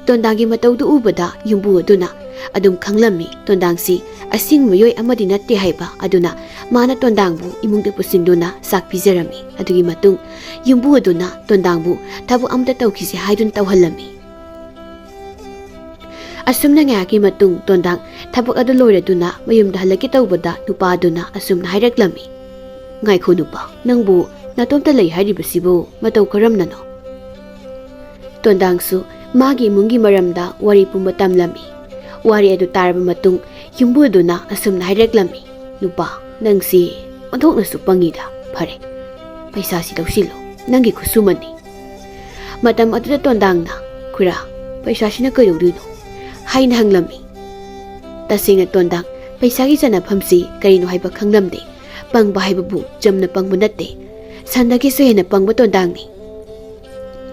ꯇꯣꯟꯗꯥꯡꯒꯤ ꯃꯇꯧꯗꯨ ꯎꯕꯗ ꯌꯨꯝꯕꯨ ꯑꯗꯨꯅ ꯑꯗꯨꯝ ꯈꯪꯂꯝꯃꯤ, ꯇꯣꯟꯗꯥꯡꯁꯤ ꯑꯁꯦꯡꯕ ꯃꯤꯑꯣꯏ ꯑꯃꯗꯤ ꯅꯠꯇꯦ ꯍꯥꯏꯕ꯫ ꯑꯗꯨꯅ ꯃꯥꯅ ꯇꯣꯟꯗꯥꯡꯕꯨ ꯏꯃꯨꯡꯗ ꯄꯨꯁꯤꯟꯗꯨꯅ ꯆꯥꯛ ꯄꯤꯖꯔꯝꯃꯤ꯫ ꯑꯗꯨꯒꯤ ꯃꯇꯨꯡ ꯌꯨꯝꯕꯨ ꯑꯗꯨꯅ ꯇꯣꯟꯗꯥꯡꯕꯨ ꯊꯕꯛ ꯑꯃꯇ ꯇꯧꯈꯤꯁꯦ ꯍꯥꯏꯗꯨꯅ ꯇꯧꯍꯜꯂꯝꯃꯤ꯫ ꯑꯁꯨꯝꯅ ꯉꯥꯏꯍꯥꯛꯀꯤ ꯃꯇꯨꯡ ꯇꯣꯟꯗꯥꯡ ꯊꯕꯛ ꯑꯗꯨ ꯂꯣꯏꯔꯗꯨꯅ ꯃꯌꯨꯝꯗ ꯍꯜꯂꯛꯀꯦ ꯇꯧꯕꯗ, ꯅꯨꯄꯥ ꯑꯗꯨꯅ ꯑꯁꯨꯝꯅ ꯍꯥꯏꯔꯛꯂꯝꯃꯤ, "ꯉꯥꯏꯈꯣ ꯅꯨꯄꯥ, ꯅꯪꯕꯨ ꯅꯇꯣꯝꯇ ꯂꯩ ꯍꯥꯏꯔꯤꯕꯁꯤꯕꯨ ꯃꯇꯧ ꯀꯔꯝꯅꯅꯣ?" ꯇꯣꯟꯗꯥꯡꯁꯨ ꯃꯥꯒꯤ ꯏꯃꯨꯡꯒꯤ ꯃꯔꯝꯗ ꯋꯥꯔꯤ ꯄꯨꯝꯕ ꯇꯝꯂꯝꯃꯤ꯫ ꯋꯥꯔꯤ ꯑꯗꯨ ꯇꯥꯔꯕ ꯃꯇꯨꯡ ꯌꯨꯝꯕꯨꯗꯨꯅ ꯑꯁꯨꯝꯅ ꯍꯥꯏꯔꯛꯂꯝꯃꯤ, "ꯅꯨꯄꯥ, ꯅꯪꯁꯤ ꯑꯣꯟꯊꯣꯛꯅꯁꯨ ꯄꯪꯉꯤꯗ꯫ ꯐꯔꯦ, ꯄꯩꯁꯥꯁꯤ ꯂꯧꯁꯤꯜꯂꯣ, ꯅꯪꯒꯤ ꯈꯨꯠꯁꯨꯃꯟꯅꯤ"꯫ ꯃꯇꯝ ꯑꯗꯨꯗ ꯇꯣꯟꯗꯥꯡꯅ, "ꯈꯨꯔꯥ, ꯄꯩꯁꯥꯁꯤꯅ ꯀꯩꯗꯧꯗꯣꯏꯅꯣ?" ꯍꯥꯏꯅ ꯍꯪꯂꯝꯃꯤ꯫ ꯇꯁꯦꯡꯅ ꯇꯣꯟꯗꯥꯡ ꯄꯩꯁꯥꯒꯤ ꯆꯠꯅꯐꯝꯁꯤ ꯀꯔꯤꯅꯣ ꯍꯥꯏꯕ ꯈꯪꯂꯝꯗꯦ꯫ ꯄꯪꯕ ꯍꯥꯏꯕꯕꯨ ꯆꯝꯅ ꯄꯪꯕ ꯅꯠꯇꯦ, ꯁꯟꯗꯒꯤꯁꯨ ꯍꯦꯟꯅ ꯄꯪꯕ ꯇꯣꯟꯗꯥꯡꯅꯤ꯫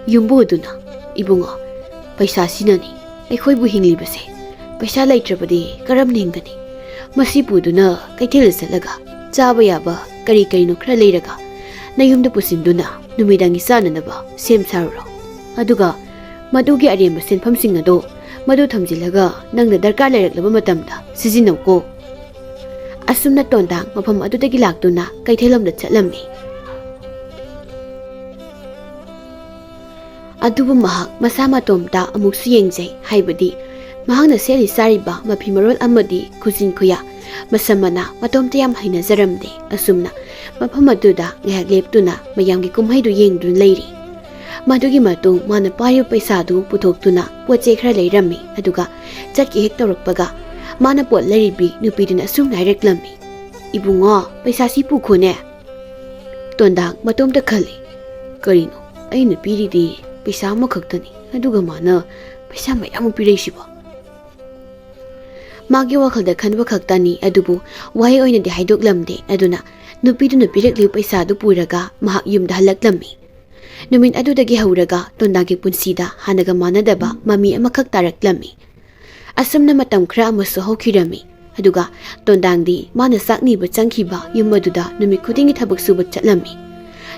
ꯌꯨꯝꯕꯨ ꯑꯗꯨꯅ, "ꯏꯕꯨꯡꯉꯣ, ꯄꯩꯁꯥꯁꯤꯅꯅꯤ ꯑꯩꯈꯣꯏꯕꯨ ꯍꯤꯡꯂꯤꯕꯁꯦ꯫ ꯄꯩꯁꯥ ꯂꯩꯇ꯭ꯔꯕꯗꯤ ꯀꯔꯝꯅ ꯍꯤꯡꯒꯅꯤ? ꯃꯁꯤ ꯄꯨꯗꯨꯅ ꯀꯩꯊꯦꯜꯗ ꯆꯠꯂꯒ ꯆꯥꯕ ꯌꯥꯕ ꯀꯔꯤ ꯀꯔꯤꯅꯣ ꯈꯔ ꯂꯩꯔꯒ ꯅꯌꯨꯝꯗ ꯄꯨꯁꯤꯟꯗꯨꯅ ꯅꯨꯃꯤꯗꯥꯡꯒꯤ ꯆꯥꯅꯅꯕ ꯁꯦꯝ ꯁꯥꯔꯨꯔꯣ꯫ ꯑꯗꯨꯒ ꯃꯗꯨꯒꯤ ꯑꯔꯦꯝꯕ ꯁꯦꯟꯐꯝꯁꯤꯡ ꯑꯗꯣ ꯃꯗꯨ ꯊꯝꯖꯤꯜꯂꯒ ꯅꯪꯅ ꯗꯔꯀꯥꯔ ꯂꯩꯔꯛꯂꯕ ꯃꯇꯝꯗ ꯁꯤꯖꯤꯟꯅꯧꯀꯣ"꯫ ꯑꯁꯨꯝꯅ ꯇꯣꯟꯗꯥꯡ ꯃꯐꯝ ꯑꯗꯨꯗꯒꯤ ꯂꯥꯛꯇꯨꯅ ꯀꯩꯊꯦꯜꯂꯣꯝꯗ ꯆꯠꯂꯝꯃꯤ꯫ ꯑꯗꯨꯕꯨ ꯃꯍꯥꯛ ꯃꯁꯥ ꯃꯇꯣꯝꯇ ꯑꯃꯨꯛꯁꯨ ꯌꯦꯡꯖꯩ, ꯍꯥꯏꯕꯗꯤ ꯃꯍꯥꯛꯅ ꯁꯦꯠꯂꯤ ꯆꯥꯔꯤꯕ ꯃꯐꯤ ꯃꯔꯣꯜ ꯑꯃꯗꯤ ꯈꯨꯖꯤꯟ ꯈꯨꯌꯥ, ꯃꯁꯝ ꯃꯅꯥ ꯃꯇꯣꯝꯇ ꯌꯥꯝ ꯍꯩꯅꯖꯔꯝꯗꯦ꯫ ꯑꯁꯨꯝꯅ ꯃꯐꯝ ꯑꯗꯨꯗ ꯉꯥꯏꯍꯥꯛ ꯂꯦꯞꯇꯨꯅ ꯃꯌꯥꯝꯒꯤ ꯀꯨꯝꯍꯩꯗꯨ ꯌꯦꯡꯗꯨꯅ ꯂꯩꯔꯤ꯫ ꯃꯗꯨꯒꯤ ꯃꯇꯨꯡ ꯃꯥꯅ ꯄꯥꯏꯔꯤꯕ ꯄꯩꯁꯥꯗꯨ ꯄꯨꯊꯣꯛꯇꯨꯅ ꯄꯣꯠ ꯆꯩ ꯈꯔ ꯂꯩꯔꯝꯃꯤ꯫ ꯑꯗꯨꯒ ꯆꯠꯀꯦ ꯍꯦꯛ ꯇꯧꯔꯛꯄꯒ ꯃꯥꯅ ꯄꯣꯠ ꯂꯩꯔꯤꯕꯤ ꯅꯨꯄꯤꯗꯨꯅ ꯑꯁꯨꯝꯅ ꯍꯥꯏꯔꯛꯂꯝꯃꯤ, "ꯏꯕꯨꯡꯉꯣ, ꯄꯩꯁꯥꯁꯤ ꯄꯨꯈꯣꯅꯦ"꯫ ꯇꯣꯟꯗꯥꯡ ꯃꯇꯣꯝꯇ ꯈꯜꯂꯤ, "ꯀꯔꯤꯅꯣ, ꯑꯩꯅ ꯄꯤꯔꯤꯗꯤ ꯄꯩꯁꯥ ꯑꯃꯈꯛꯇꯅꯤ, ꯑꯗꯨꯒ ꯃꯥꯅ ꯄꯩꯁꯥ ꯃꯌꯥꯝ ꯑꯃ ꯄꯤꯔꯛꯏꯁꯤꯕꯣ?" ꯃꯥꯒꯤ ꯋꯥꯈꯜꯗ ꯈꯟꯕ ꯈꯛꯇꯅꯤ, ꯑꯗꯨꯕꯨ ꯋꯥꯍꯩ ꯑꯣꯏꯅꯗꯤ ꯍꯥꯏꯗꯣꯛꯂꯝꯗꯦ꯫ ꯑꯗꯨꯅ ꯅꯨꯄꯤꯗꯨꯅ ꯄꯤꯔꯛꯂꯤꯕ ꯄꯩꯁꯥꯗꯨ ꯄꯨꯔꯒ ꯃꯍꯥꯛ ꯌꯨꯝꯗ ꯍꯜꯂꯛꯂꯝꯃꯤ꯫ ꯅꯨꯃꯤꯠ ꯑꯗꯨꯗꯒꯤ ꯍꯧꯔꯒ ꯇꯣꯟꯗꯥꯒꯤ ꯄꯨꯟꯁꯤꯗ ꯍꯥꯟꯅꯒ ꯃꯥꯟꯅꯗꯕ ꯃꯃꯤ ꯑꯃꯈꯛ ꯇꯥꯔꯛꯂꯝꯃꯤ꯫ ꯑꯁꯨꯝꯅ ꯃꯇꯝ ꯈꯔ ꯑꯃꯁꯨ ꯍꯧꯈꯤꯔꯝꯃꯤ꯫ ꯑꯗꯨꯒ ꯇꯣꯟꯗꯥꯡꯗꯤ ꯃꯥꯅ ꯆꯥꯛ ꯅꯤꯕ ꯆꯪꯈꯤꯕ ꯌꯨꯝ ꯑꯗꯨꯗ ꯅꯨꯃꯤꯠ ꯈꯨꯗꯤꯡꯒꯤ ꯊꯕꯛ ꯁꯨꯕ ꯆꯠꯂꯝꯃꯤ꯫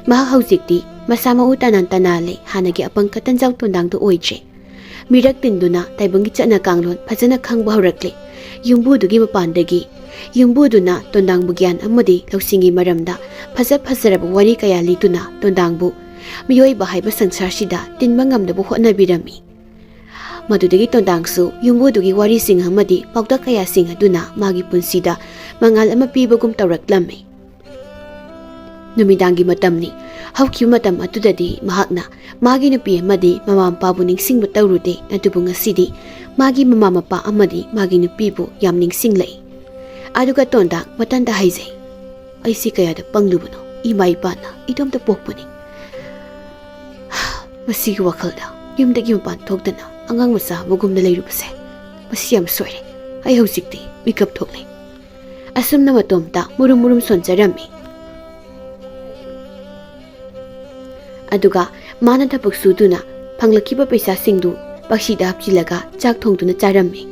ꯃꯍꯥꯛ ꯍꯧꯖꯤꯛꯇꯤ ꯃꯁꯥ ꯃꯎ ꯇꯅꯥꯟ ꯇꯅꯥꯜꯂꯦ, ꯍꯥꯟꯅꯒꯤ ꯑꯄꯪ ꯀꯇꯟꯖꯥꯎ ꯇꯣꯟꯗꯥꯡꯗꯣ ꯑꯣꯏꯗ꯭ꯔꯦ꯫ ꯃꯤꯔꯛ ꯇꯤꯟꯗꯨꯅ ꯇꯥꯏꯕꯪꯒꯤ ꯆꯠꯅ ꯀꯥꯡꯂꯣꯟ ꯐꯖꯅ ꯈꯪꯕ ꯍꯧꯔꯛꯂꯦ꯫ ꯌꯨꯝꯕꯨꯗꯨꯒꯤ ꯃꯄꯥꯟꯗꯒꯤ ꯌꯨꯝꯕꯨꯗꯨꯅ ꯇꯣꯟꯗꯥꯡꯕꯨ ꯒ꯭ꯌꯥꯟ ꯑꯃꯗꯤ ꯂꯧꯁꯤꯡꯒꯤ ꯃꯔꯝꯗ ꯐꯖ ꯐꯖꯔꯕ ꯋꯥꯔꯤ ꯀꯌꯥ ꯂꯤꯗꯨꯅ ꯇꯣꯟꯗꯥꯡꯕꯨ ꯃꯤꯑꯣꯏꯕ ꯍꯥꯏꯕ ꯁꯪꯁꯥꯔꯁꯤꯗ ꯇꯤꯟꯕ ꯉꯝꯅꯕ ꯍꯣꯠꯅꯕꯤꯔꯝꯃꯤ꯫ ꯃꯗꯨꯗꯒꯤ ꯇꯣꯟꯗꯥꯡꯁꯨ ꯌꯨꯝꯕꯨꯗꯨꯒꯤ ꯋꯥꯔꯤꯁꯤꯡ ꯑꯃꯗꯤ ꯄꯥꯎꯇꯥꯛ ꯀꯌꯥꯁꯤꯡ ꯑꯗꯨꯅ ꯃꯥꯒꯤ ꯄꯨꯟꯁꯤꯗ ꯃꯉꯥꯜ ꯑꯃ ꯄꯤꯕꯒꯨꯝ ꯇꯧꯔꯛꯂꯝꯃꯤ꯫ ꯅꯨꯃꯤꯗꯥꯡꯒꯤ ꯃꯇꯝꯅꯤ꯫ ꯍꯧꯈꯤꯕ ꯃꯇꯝ ꯑꯗꯨꯗꯗꯤ ꯃꯍꯥꯛꯅ ꯃꯥꯒꯤ ꯅꯨꯄꯤ ꯑꯃꯗꯤ ꯃꯃꯥ ꯃꯄꯥꯕꯨ ꯅꯤꯡꯁꯤꯡꯕ ꯇꯧꯔꯨꯗꯦ, ꯑꯗꯨꯕꯨ ꯉꯁꯤꯗꯤ ꯃꯥꯒꯤ ꯃꯃꯥ ꯃꯄꯥ ꯑꯃꯗꯤ ꯃꯥꯒꯤ ꯅꯨꯄꯤꯕꯨ ꯌꯥꯝ ꯅꯤꯡꯁꯤꯡꯂꯛꯏ꯫ ꯑꯗꯨꯒ ꯇꯣꯟꯗꯥꯡ ꯃꯊꯟꯇ ꯍꯥꯏꯖꯩ, "ꯑꯩꯁꯤ ꯀꯌꯥꯗ ꯄꯪꯂꯨꯕꯅꯣ, ꯏꯃꯥ ꯏꯄꯥꯅ ꯏꯇꯣꯝꯇ ꯄꯣꯛꯄꯅꯤ꯫ ꯃꯁꯤꯒꯤ ꯋꯥꯈꯜꯗ ꯌꯨꯝꯗꯒꯤ ꯃꯄꯥꯟ ꯊꯣꯛꯇꯅ ꯑꯉꯥꯡ ꯃꯆꯥ ꯑꯃꯒꯨꯝꯅ ꯂꯩꯔꯨꯕꯁꯦ, ꯃꯁꯤ ꯌꯥꯝ ꯁꯣꯏꯔꯦ꯫ ꯑꯩ ꯍꯧꯖꯤꯛꯇꯤ ꯃꯤꯀꯞ ꯊꯣꯛꯂꯦ꯫" ꯑꯁꯨꯝꯅ ꯃꯇꯣꯝꯇ ꯃꯨꯔꯨꯝ ꯃꯨꯔꯨꯝ ꯁꯣꯟꯖꯔꯝꯃꯤ꯫ ꯑꯗꯨꯒ ꯃꯥꯅ ꯊꯕꯛ ꯁꯨꯗꯨꯅ ꯐꯪꯂꯛꯈꯤꯕ ꯄꯩꯁꯥꯁꯤꯡꯗꯨ ꯄꯥꯛꯁꯤꯗ ꯍꯥꯞꯆꯤꯜꯂꯒ ꯆꯥꯛ ꯊꯣꯡꯗꯨꯅ ꯆꯥꯔꯝꯃꯤ꯫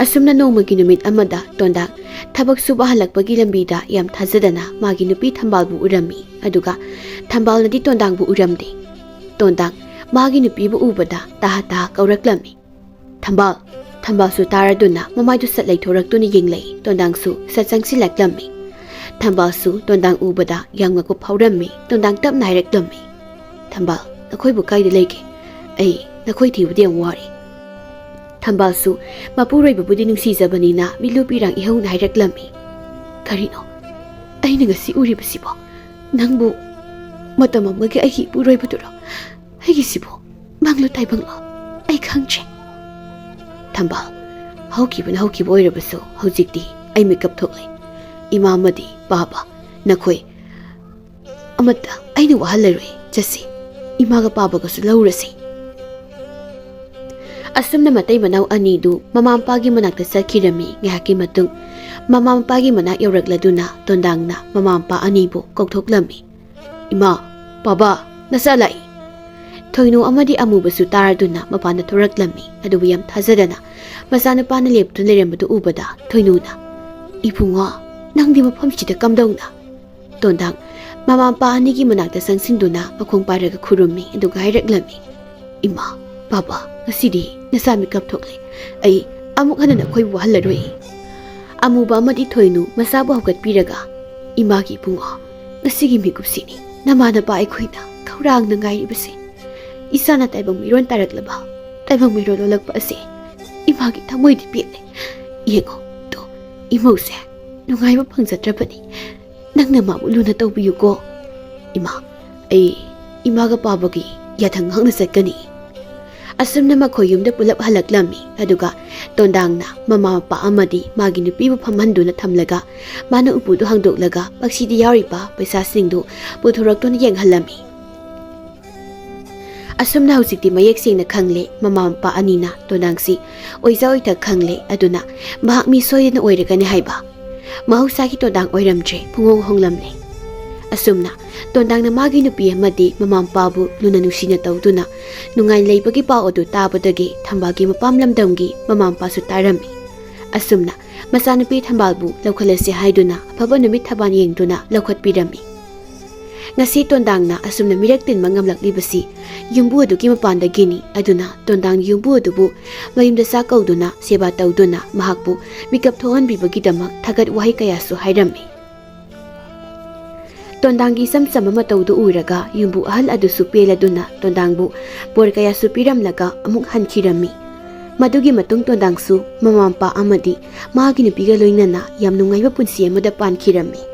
ꯑꯁꯨꯝꯅ ꯅꯣꯡꯃꯒꯤ ꯅꯨꯃꯤꯠ ꯑꯃꯗ ꯇꯣꯟꯗꯥꯡ ꯊꯕꯛ ꯁꯨꯕ ꯍꯜꯂꯛꯄꯒꯤ ꯂꯝꯕꯤꯗ ꯌꯥꯝ ꯊꯥꯖꯗꯅ ꯃꯥꯒꯤ ꯅꯨꯄꯤ ꯊꯝꯕꯥꯜꯕꯨ ꯎꯔꯝꯃꯤ꯫ ꯑꯗꯨꯒ ꯊꯝꯕꯥꯜꯅꯗꯤ ꯇꯣꯟꯗꯥꯡꯕꯨ ꯎꯔꯝꯗꯦ꯫ ꯇꯣꯟꯗꯥꯡ ꯃꯥꯒꯤ ꯅꯨꯄꯤꯕꯨ ꯎꯕꯗ ꯇꯍꯥ ꯇꯍꯥ ꯀꯧꯔꯛꯂꯝꯃꯤ, "ꯊꯝꯕꯥꯜ!" ꯊꯝꯕꯥꯜꯁꯨ ꯇꯥꯔꯗꯨꯅ ꯃꯃꯥꯏꯗꯨ ꯁꯠ ꯂꯩꯊꯣꯔꯛꯇꯨꯅ ꯌꯦꯡꯂꯛꯏ꯫ ꯇꯣꯟꯗꯥꯡꯁꯨ ꯁꯠ ꯆꯪꯁꯤꯜꯂꯛꯂꯝꯃꯤ꯫ ꯊꯝꯕꯥꯜꯁꯨ ꯇꯣꯟꯗꯥꯡ ꯎꯕꯗ ꯌꯥꯝꯅ ꯉꯛꯄ ꯐꯥꯎꯔꯝꯃꯤ꯫ ꯇꯣꯟꯗꯥꯡ ꯇꯞꯅ ꯍꯥꯏꯔꯛꯂꯝꯃꯤ, "ꯊꯝꯕꯥꯜ, ꯅꯈꯣꯏꯕꯨ ꯀꯥꯏꯗ ꯂꯩꯒꯦ? ꯑꯩ ꯅꯈꯣꯏ ꯊꯤꯕꯗ ꯌꯥꯝ ꯋꯥꯔꯦ꯫" ꯊꯝꯕꯥꯜꯁꯨ ꯃꯄꯨꯔꯣꯏꯕꯕꯨꯗꯤ ꯅꯨꯡꯁꯤꯖꯕꯅꯤꯅ ꯃꯤꯠꯂꯨ ꯄꯤꯔꯥꯡ ꯏꯍꯧꯅ ꯍꯥꯏꯔꯛꯂꯝꯃꯤ, "ꯀꯔꯤꯅꯣ ꯑꯩꯅ ꯉꯁꯤ ꯎꯔꯤꯕꯁꯤꯕꯣ? ꯅꯪꯕꯨ ꯃꯇꯝ ꯑꯃꯒꯤ ꯑꯩꯒꯤ ꯏꯄꯨꯔꯣꯏꯕꯗꯨꯔꯣ? ꯑꯩꯒꯤꯁꯤꯕꯨ ꯃꯪꯂꯣ ꯇꯥꯏꯕꯪꯂꯣ? ꯑꯩ ꯈꯪꯗ꯭ꯔꯦ꯫" ꯊꯝꯕꯥꯜ, ꯍꯧꯈꯤꯕꯅ ꯍꯧꯈꯤꯕ ꯑꯣꯏꯔꯕꯁꯨ ꯍꯧꯖꯤꯛꯇꯤ ꯑꯩ ꯃꯤꯀꯞ ꯊꯣꯛꯂꯦ꯫ ꯏꯃꯥ ꯑꯃꯗꯤ ꯄꯥꯕ, ꯅꯈꯣꯏ ꯑꯃꯠꯇ ꯑꯩꯅ ꯋꯥꯍꯜꯂꯔꯣꯏ꯫ ꯆꯠꯁꯤ, ꯏꯃꯥꯒ ꯄꯥꯕꯒꯁꯨ ꯂꯧꯔꯁꯤ꯫ ꯑꯁꯨꯝꯅ ꯃꯇꯩ ꯃꯅꯥꯎ ꯑꯅꯤꯗꯨ ꯃꯃꯥ ꯃꯄꯥꯒꯤ ꯃꯅꯥꯛꯇ ꯆꯠꯈꯤꯔꯝꯃꯤ꯫ ꯉꯥꯏꯍꯥꯛꯀꯤ ꯃꯇꯨꯡ ꯃꯃꯥ ꯃꯄꯥꯒꯤ ꯃꯅꯥꯛ ꯌꯧꯔꯛꯂꯗꯨꯅ ꯇꯣꯟꯗꯥꯡꯅ ꯃꯃꯥ ꯃꯄꯥ ꯑꯅꯤꯕꯨ ꯀꯧꯊꯣꯛꯂꯝꯃꯤ꯫ "ꯏꯃꯥ, ꯄꯥꯕ, ꯅꯆꯥ ꯂꯥꯛꯏ꯫" ꯊꯣꯏꯅꯨ ꯑꯃꯗꯤ ꯑꯃꯨꯕꯁꯨ ꯇꯥꯔꯗꯨꯅ ꯃꯄꯥꯟꯗ ꯊꯣꯔꯛꯂꯝꯃꯤ꯫ ꯑꯗꯨꯕꯨ ꯌꯥꯝ ꯊꯥꯖꯗꯅ ꯃꯆꯥꯅꯨꯄꯥꯅ ꯂꯦꯞꯇꯨꯅ ꯂꯩꯔꯝꯕꯗꯨ ꯎꯕꯗ ꯊꯣꯏꯅꯨꯅ, "ꯏꯕꯨꯡꯉꯣ, ꯅꯪꯗꯤ ꯃꯐꯝꯁꯤꯗ ꯀꯝꯗꯧꯅ?" ꯇꯣꯟꯗꯥꯡ ꯃꯃꯥ ꯃꯄꯥ ꯑꯅꯤꯒꯤ ꯃꯅꯥꯛꯇ ꯆꯪꯁꯤꯟꯗꯨꯅ ꯃꯈꯣꯡ ꯄꯥꯏꯔꯒ ꯈꯨꯔꯨꯝꯃꯤ, ꯑꯗꯨꯒ ꯍꯥꯏꯔꯛꯂꯝꯃꯤ, "ꯏꯃꯥ, ꯕꯥꯕꯥ, ꯉꯁꯤꯗꯤ ꯅꯆꯥ ꯃꯤꯀꯞ ꯊꯣꯛꯂꯦ꯫ ꯑꯩ ꯑꯃꯨꯛ ꯍꯟꯅ ꯅꯈꯣꯏꯕꯨ ꯋꯥꯍꯜꯂꯔꯣꯏ꯫" ꯑꯃꯨꯕ ꯑꯃꯗꯤ ꯊꯣꯏꯅꯨ ꯃꯆꯥꯕꯨ ꯍꯧꯒꯠꯄꯤꯔꯒ, "ꯏꯃꯥꯒꯤ ꯏꯕꯨꯡꯉꯣ, ꯉꯁꯤꯒꯤ ꯃꯤꯀꯨꯞꯁꯤꯅꯤ ꯅꯃꯥ ꯅꯄꯥ ꯑꯩꯈꯣꯏꯅ ꯈꯧꯔꯥꯡꯅ ꯉꯥꯏꯔꯤꯕꯁꯦ꯫ ꯏꯆꯥꯅ ꯇꯥꯏꯕꯪ ꯃꯤꯔꯣꯟ ꯇꯥꯔꯛꯂꯕ, ꯇꯥꯏꯕꯪ ꯃꯤꯔꯣꯜ ꯂꯣꯜꯂꯛꯄ ꯑꯁꯦ ꯏꯃꯥꯒꯤ ꯊꯃꯣꯏꯗꯤ ꯄꯦꯜꯂꯦ꯫ ꯌꯦꯡꯉꯣ, ꯇꯣ, ꯏꯃꯧꯁꯦ ꯅꯨꯡꯉꯥꯏꯕ ꯐꯪꯖꯗ꯭ꯔꯕꯅꯤ꯫ ꯅꯪꯅ ꯃꯥꯕꯨ ꯂꯨꯅ ꯇꯧꯕꯤꯌꯨꯀꯣ꯫" "ꯏꯃꯥ, ꯑꯩ ꯏꯃꯥꯒ ꯄꯥꯕꯒꯤ ꯌꯥꯊꯪ ꯉꯥꯛꯅ ꯆꯠꯀꯅꯤ꯫" ꯑꯁꯨꯝꯅ ꯃꯈꯣꯏ ꯌꯨꯝꯗ ꯄꯨꯂꯞ ꯍꯜꯂꯛꯂꯝꯃꯤ꯫ ꯑꯗꯨꯒ ꯇꯣꯟꯗꯥꯡꯅ ꯃꯃꯥ ꯃꯄꯥ ꯑꯃꯗꯤ ꯃꯥꯒꯤ ꯅꯨꯄꯤꯕꯨ ꯐꯝꯍꯟꯗꯨꯅ ꯊꯝꯂꯒ, ꯃꯥꯅ ꯎꯄꯨꯗꯨ ꯍꯥꯡꯗꯣꯛꯂꯒ ꯄꯛꯁꯤꯗ ꯌꯥꯎꯔꯤꯕ ꯄꯩꯁꯥꯁꯤꯡꯗꯨ ꯄꯨꯊꯣꯔꯛꯇꯨꯅ ꯌꯦꯡꯍꯜꯂꯝꯃꯤ꯫ ꯑꯁꯨꯝꯅ ꯍꯧꯖꯤꯛꯇꯤ ꯃꯌꯦꯛ ꯁꯦꯡꯅ ꯈꯪꯂꯦ, ꯃꯃꯥ ꯃꯄꯥ ꯑꯅꯤꯅ ꯇꯣꯟꯗꯥꯡꯁꯤ ꯑꯣꯏꯖ ꯑꯣꯏꯊ ꯈꯪꯂꯦ꯫ ꯑꯗꯨꯅ ꯃꯍꯥꯛ ꯃꯤ ꯁꯣꯏꯗꯅ ꯑꯣꯏꯔꯒꯅꯤ ꯍꯥꯏꯕ꯫ ꯃꯍꯧꯁꯥꯒꯤ ꯇꯣꯟꯗꯥꯡ ꯑꯣꯏꯔꯝꯗ꯭ꯔꯦ, ꯄꯨꯡꯍꯣꯡ ꯍꯣꯡꯂꯝꯂꯦ꯫ ꯑꯁꯨꯝꯅ ꯇꯣꯟꯗꯥꯡꯅ ꯃꯥꯒꯤ ꯅꯨꯄꯤ ꯑꯃꯗꯤ ꯃꯃꯥ ꯃꯄꯥꯕꯨ ꯂꯨꯅ ꯅꯨꯡꯁꯤꯅ ꯇꯧꯗꯨꯅ ꯅꯨꯡꯉꯥꯏꯅ ꯂꯩꯕꯒꯤ ꯄꯥꯎ ꯑꯗꯨ ꯇꯥꯕꯗꯒꯤ ꯊꯝꯕꯥꯜꯒꯤ ꯃꯄꯥꯝ ꯂꯝꯗꯝꯒꯤ ꯃꯃꯥ ꯃꯄꯥꯁꯨ ꯇꯥꯔꯝꯃꯤ꯫ ꯑꯁꯨꯝꯅ ꯃꯆꯥꯅꯨꯄꯤ ꯊꯝꯕꯥꯜꯕꯨ ꯂꯧꯈꯠꯂꯁꯤ ꯍꯥꯏꯗꯨꯅ ꯑꯐꯕ ꯅꯨꯃꯤꯠ ꯊꯕꯥꯜ ꯌꯦꯡꯗꯨꯅ ꯂꯧꯈꯠꯄꯤꯔꯝꯃꯤ꯫ ꯉꯁꯤ ꯇꯣꯟꯗꯥꯡꯅ ꯑꯁꯨꯝꯅ ꯃꯤꯔꯛ ꯇꯤꯟꯕ ꯉꯝꯂꯛꯂꯤꯕꯁꯤ ꯌꯨꯝꯕꯨ ꯑꯗꯨꯒꯤ ꯃꯄꯥꯟꯗꯒꯤꯅꯤ꯫ ꯑꯗꯨꯅ ꯇꯣꯟꯗꯥꯡ ꯌꯨꯝꯕꯨ ꯑꯗꯨꯕꯨ ꯃꯌꯨꯝꯗ ꯆꯥꯛ ꯀꯧꯗꯨꯅ ꯁꯦꯕꯥ ꯇꯧꯗꯨꯅ ꯃꯍꯥꯛꯄꯨ ꯃꯤꯀꯞ ꯊꯣꯛꯍꯟꯕꯤꯕꯒꯤꯗꯃꯛ ꯊꯥꯒꯠ ꯋꯥꯍꯩ ꯀꯌꯥꯁꯨ ꯍꯥꯏꯔꯝꯃꯤ꯫ ꯇꯣꯟꯗꯥꯡꯒꯤ ꯏꯆꯝ ꯆꯝꯕ ꯃꯇꯧꯗꯨ ꯎꯔꯒ ꯌꯨꯝꯕꯨ ꯑꯍꯜ ꯑꯗꯨꯁꯨ ꯄꯦꯜꯂꯗꯨꯅ ꯇꯣꯟꯗꯥꯡꯕꯨ ꯕꯣꯔ ꯀꯌꯥꯁꯨ ꯄꯤꯔꯝꯂꯒ ꯑꯃꯨꯛ ꯍꯟꯈꯤꯔꯝꯃꯤ꯫ ꯃꯗꯨꯒꯤ ꯃꯇꯨꯡ ꯇꯣꯟꯗꯥꯡꯁꯨ ꯃꯃꯥ ꯃꯄꯥ ꯑꯃꯗꯤ ꯃꯥꯒꯤ ꯅꯨꯄꯤꯒ ꯂꯣꯏꯅꯅ ꯌꯥꯝ ꯅꯨꯡꯉꯥꯏꯕ ꯄꯨꯟꯁꯤ ꯑꯃꯗ ꯄꯥꯟꯈꯤꯔꯝꯃꯤ꯫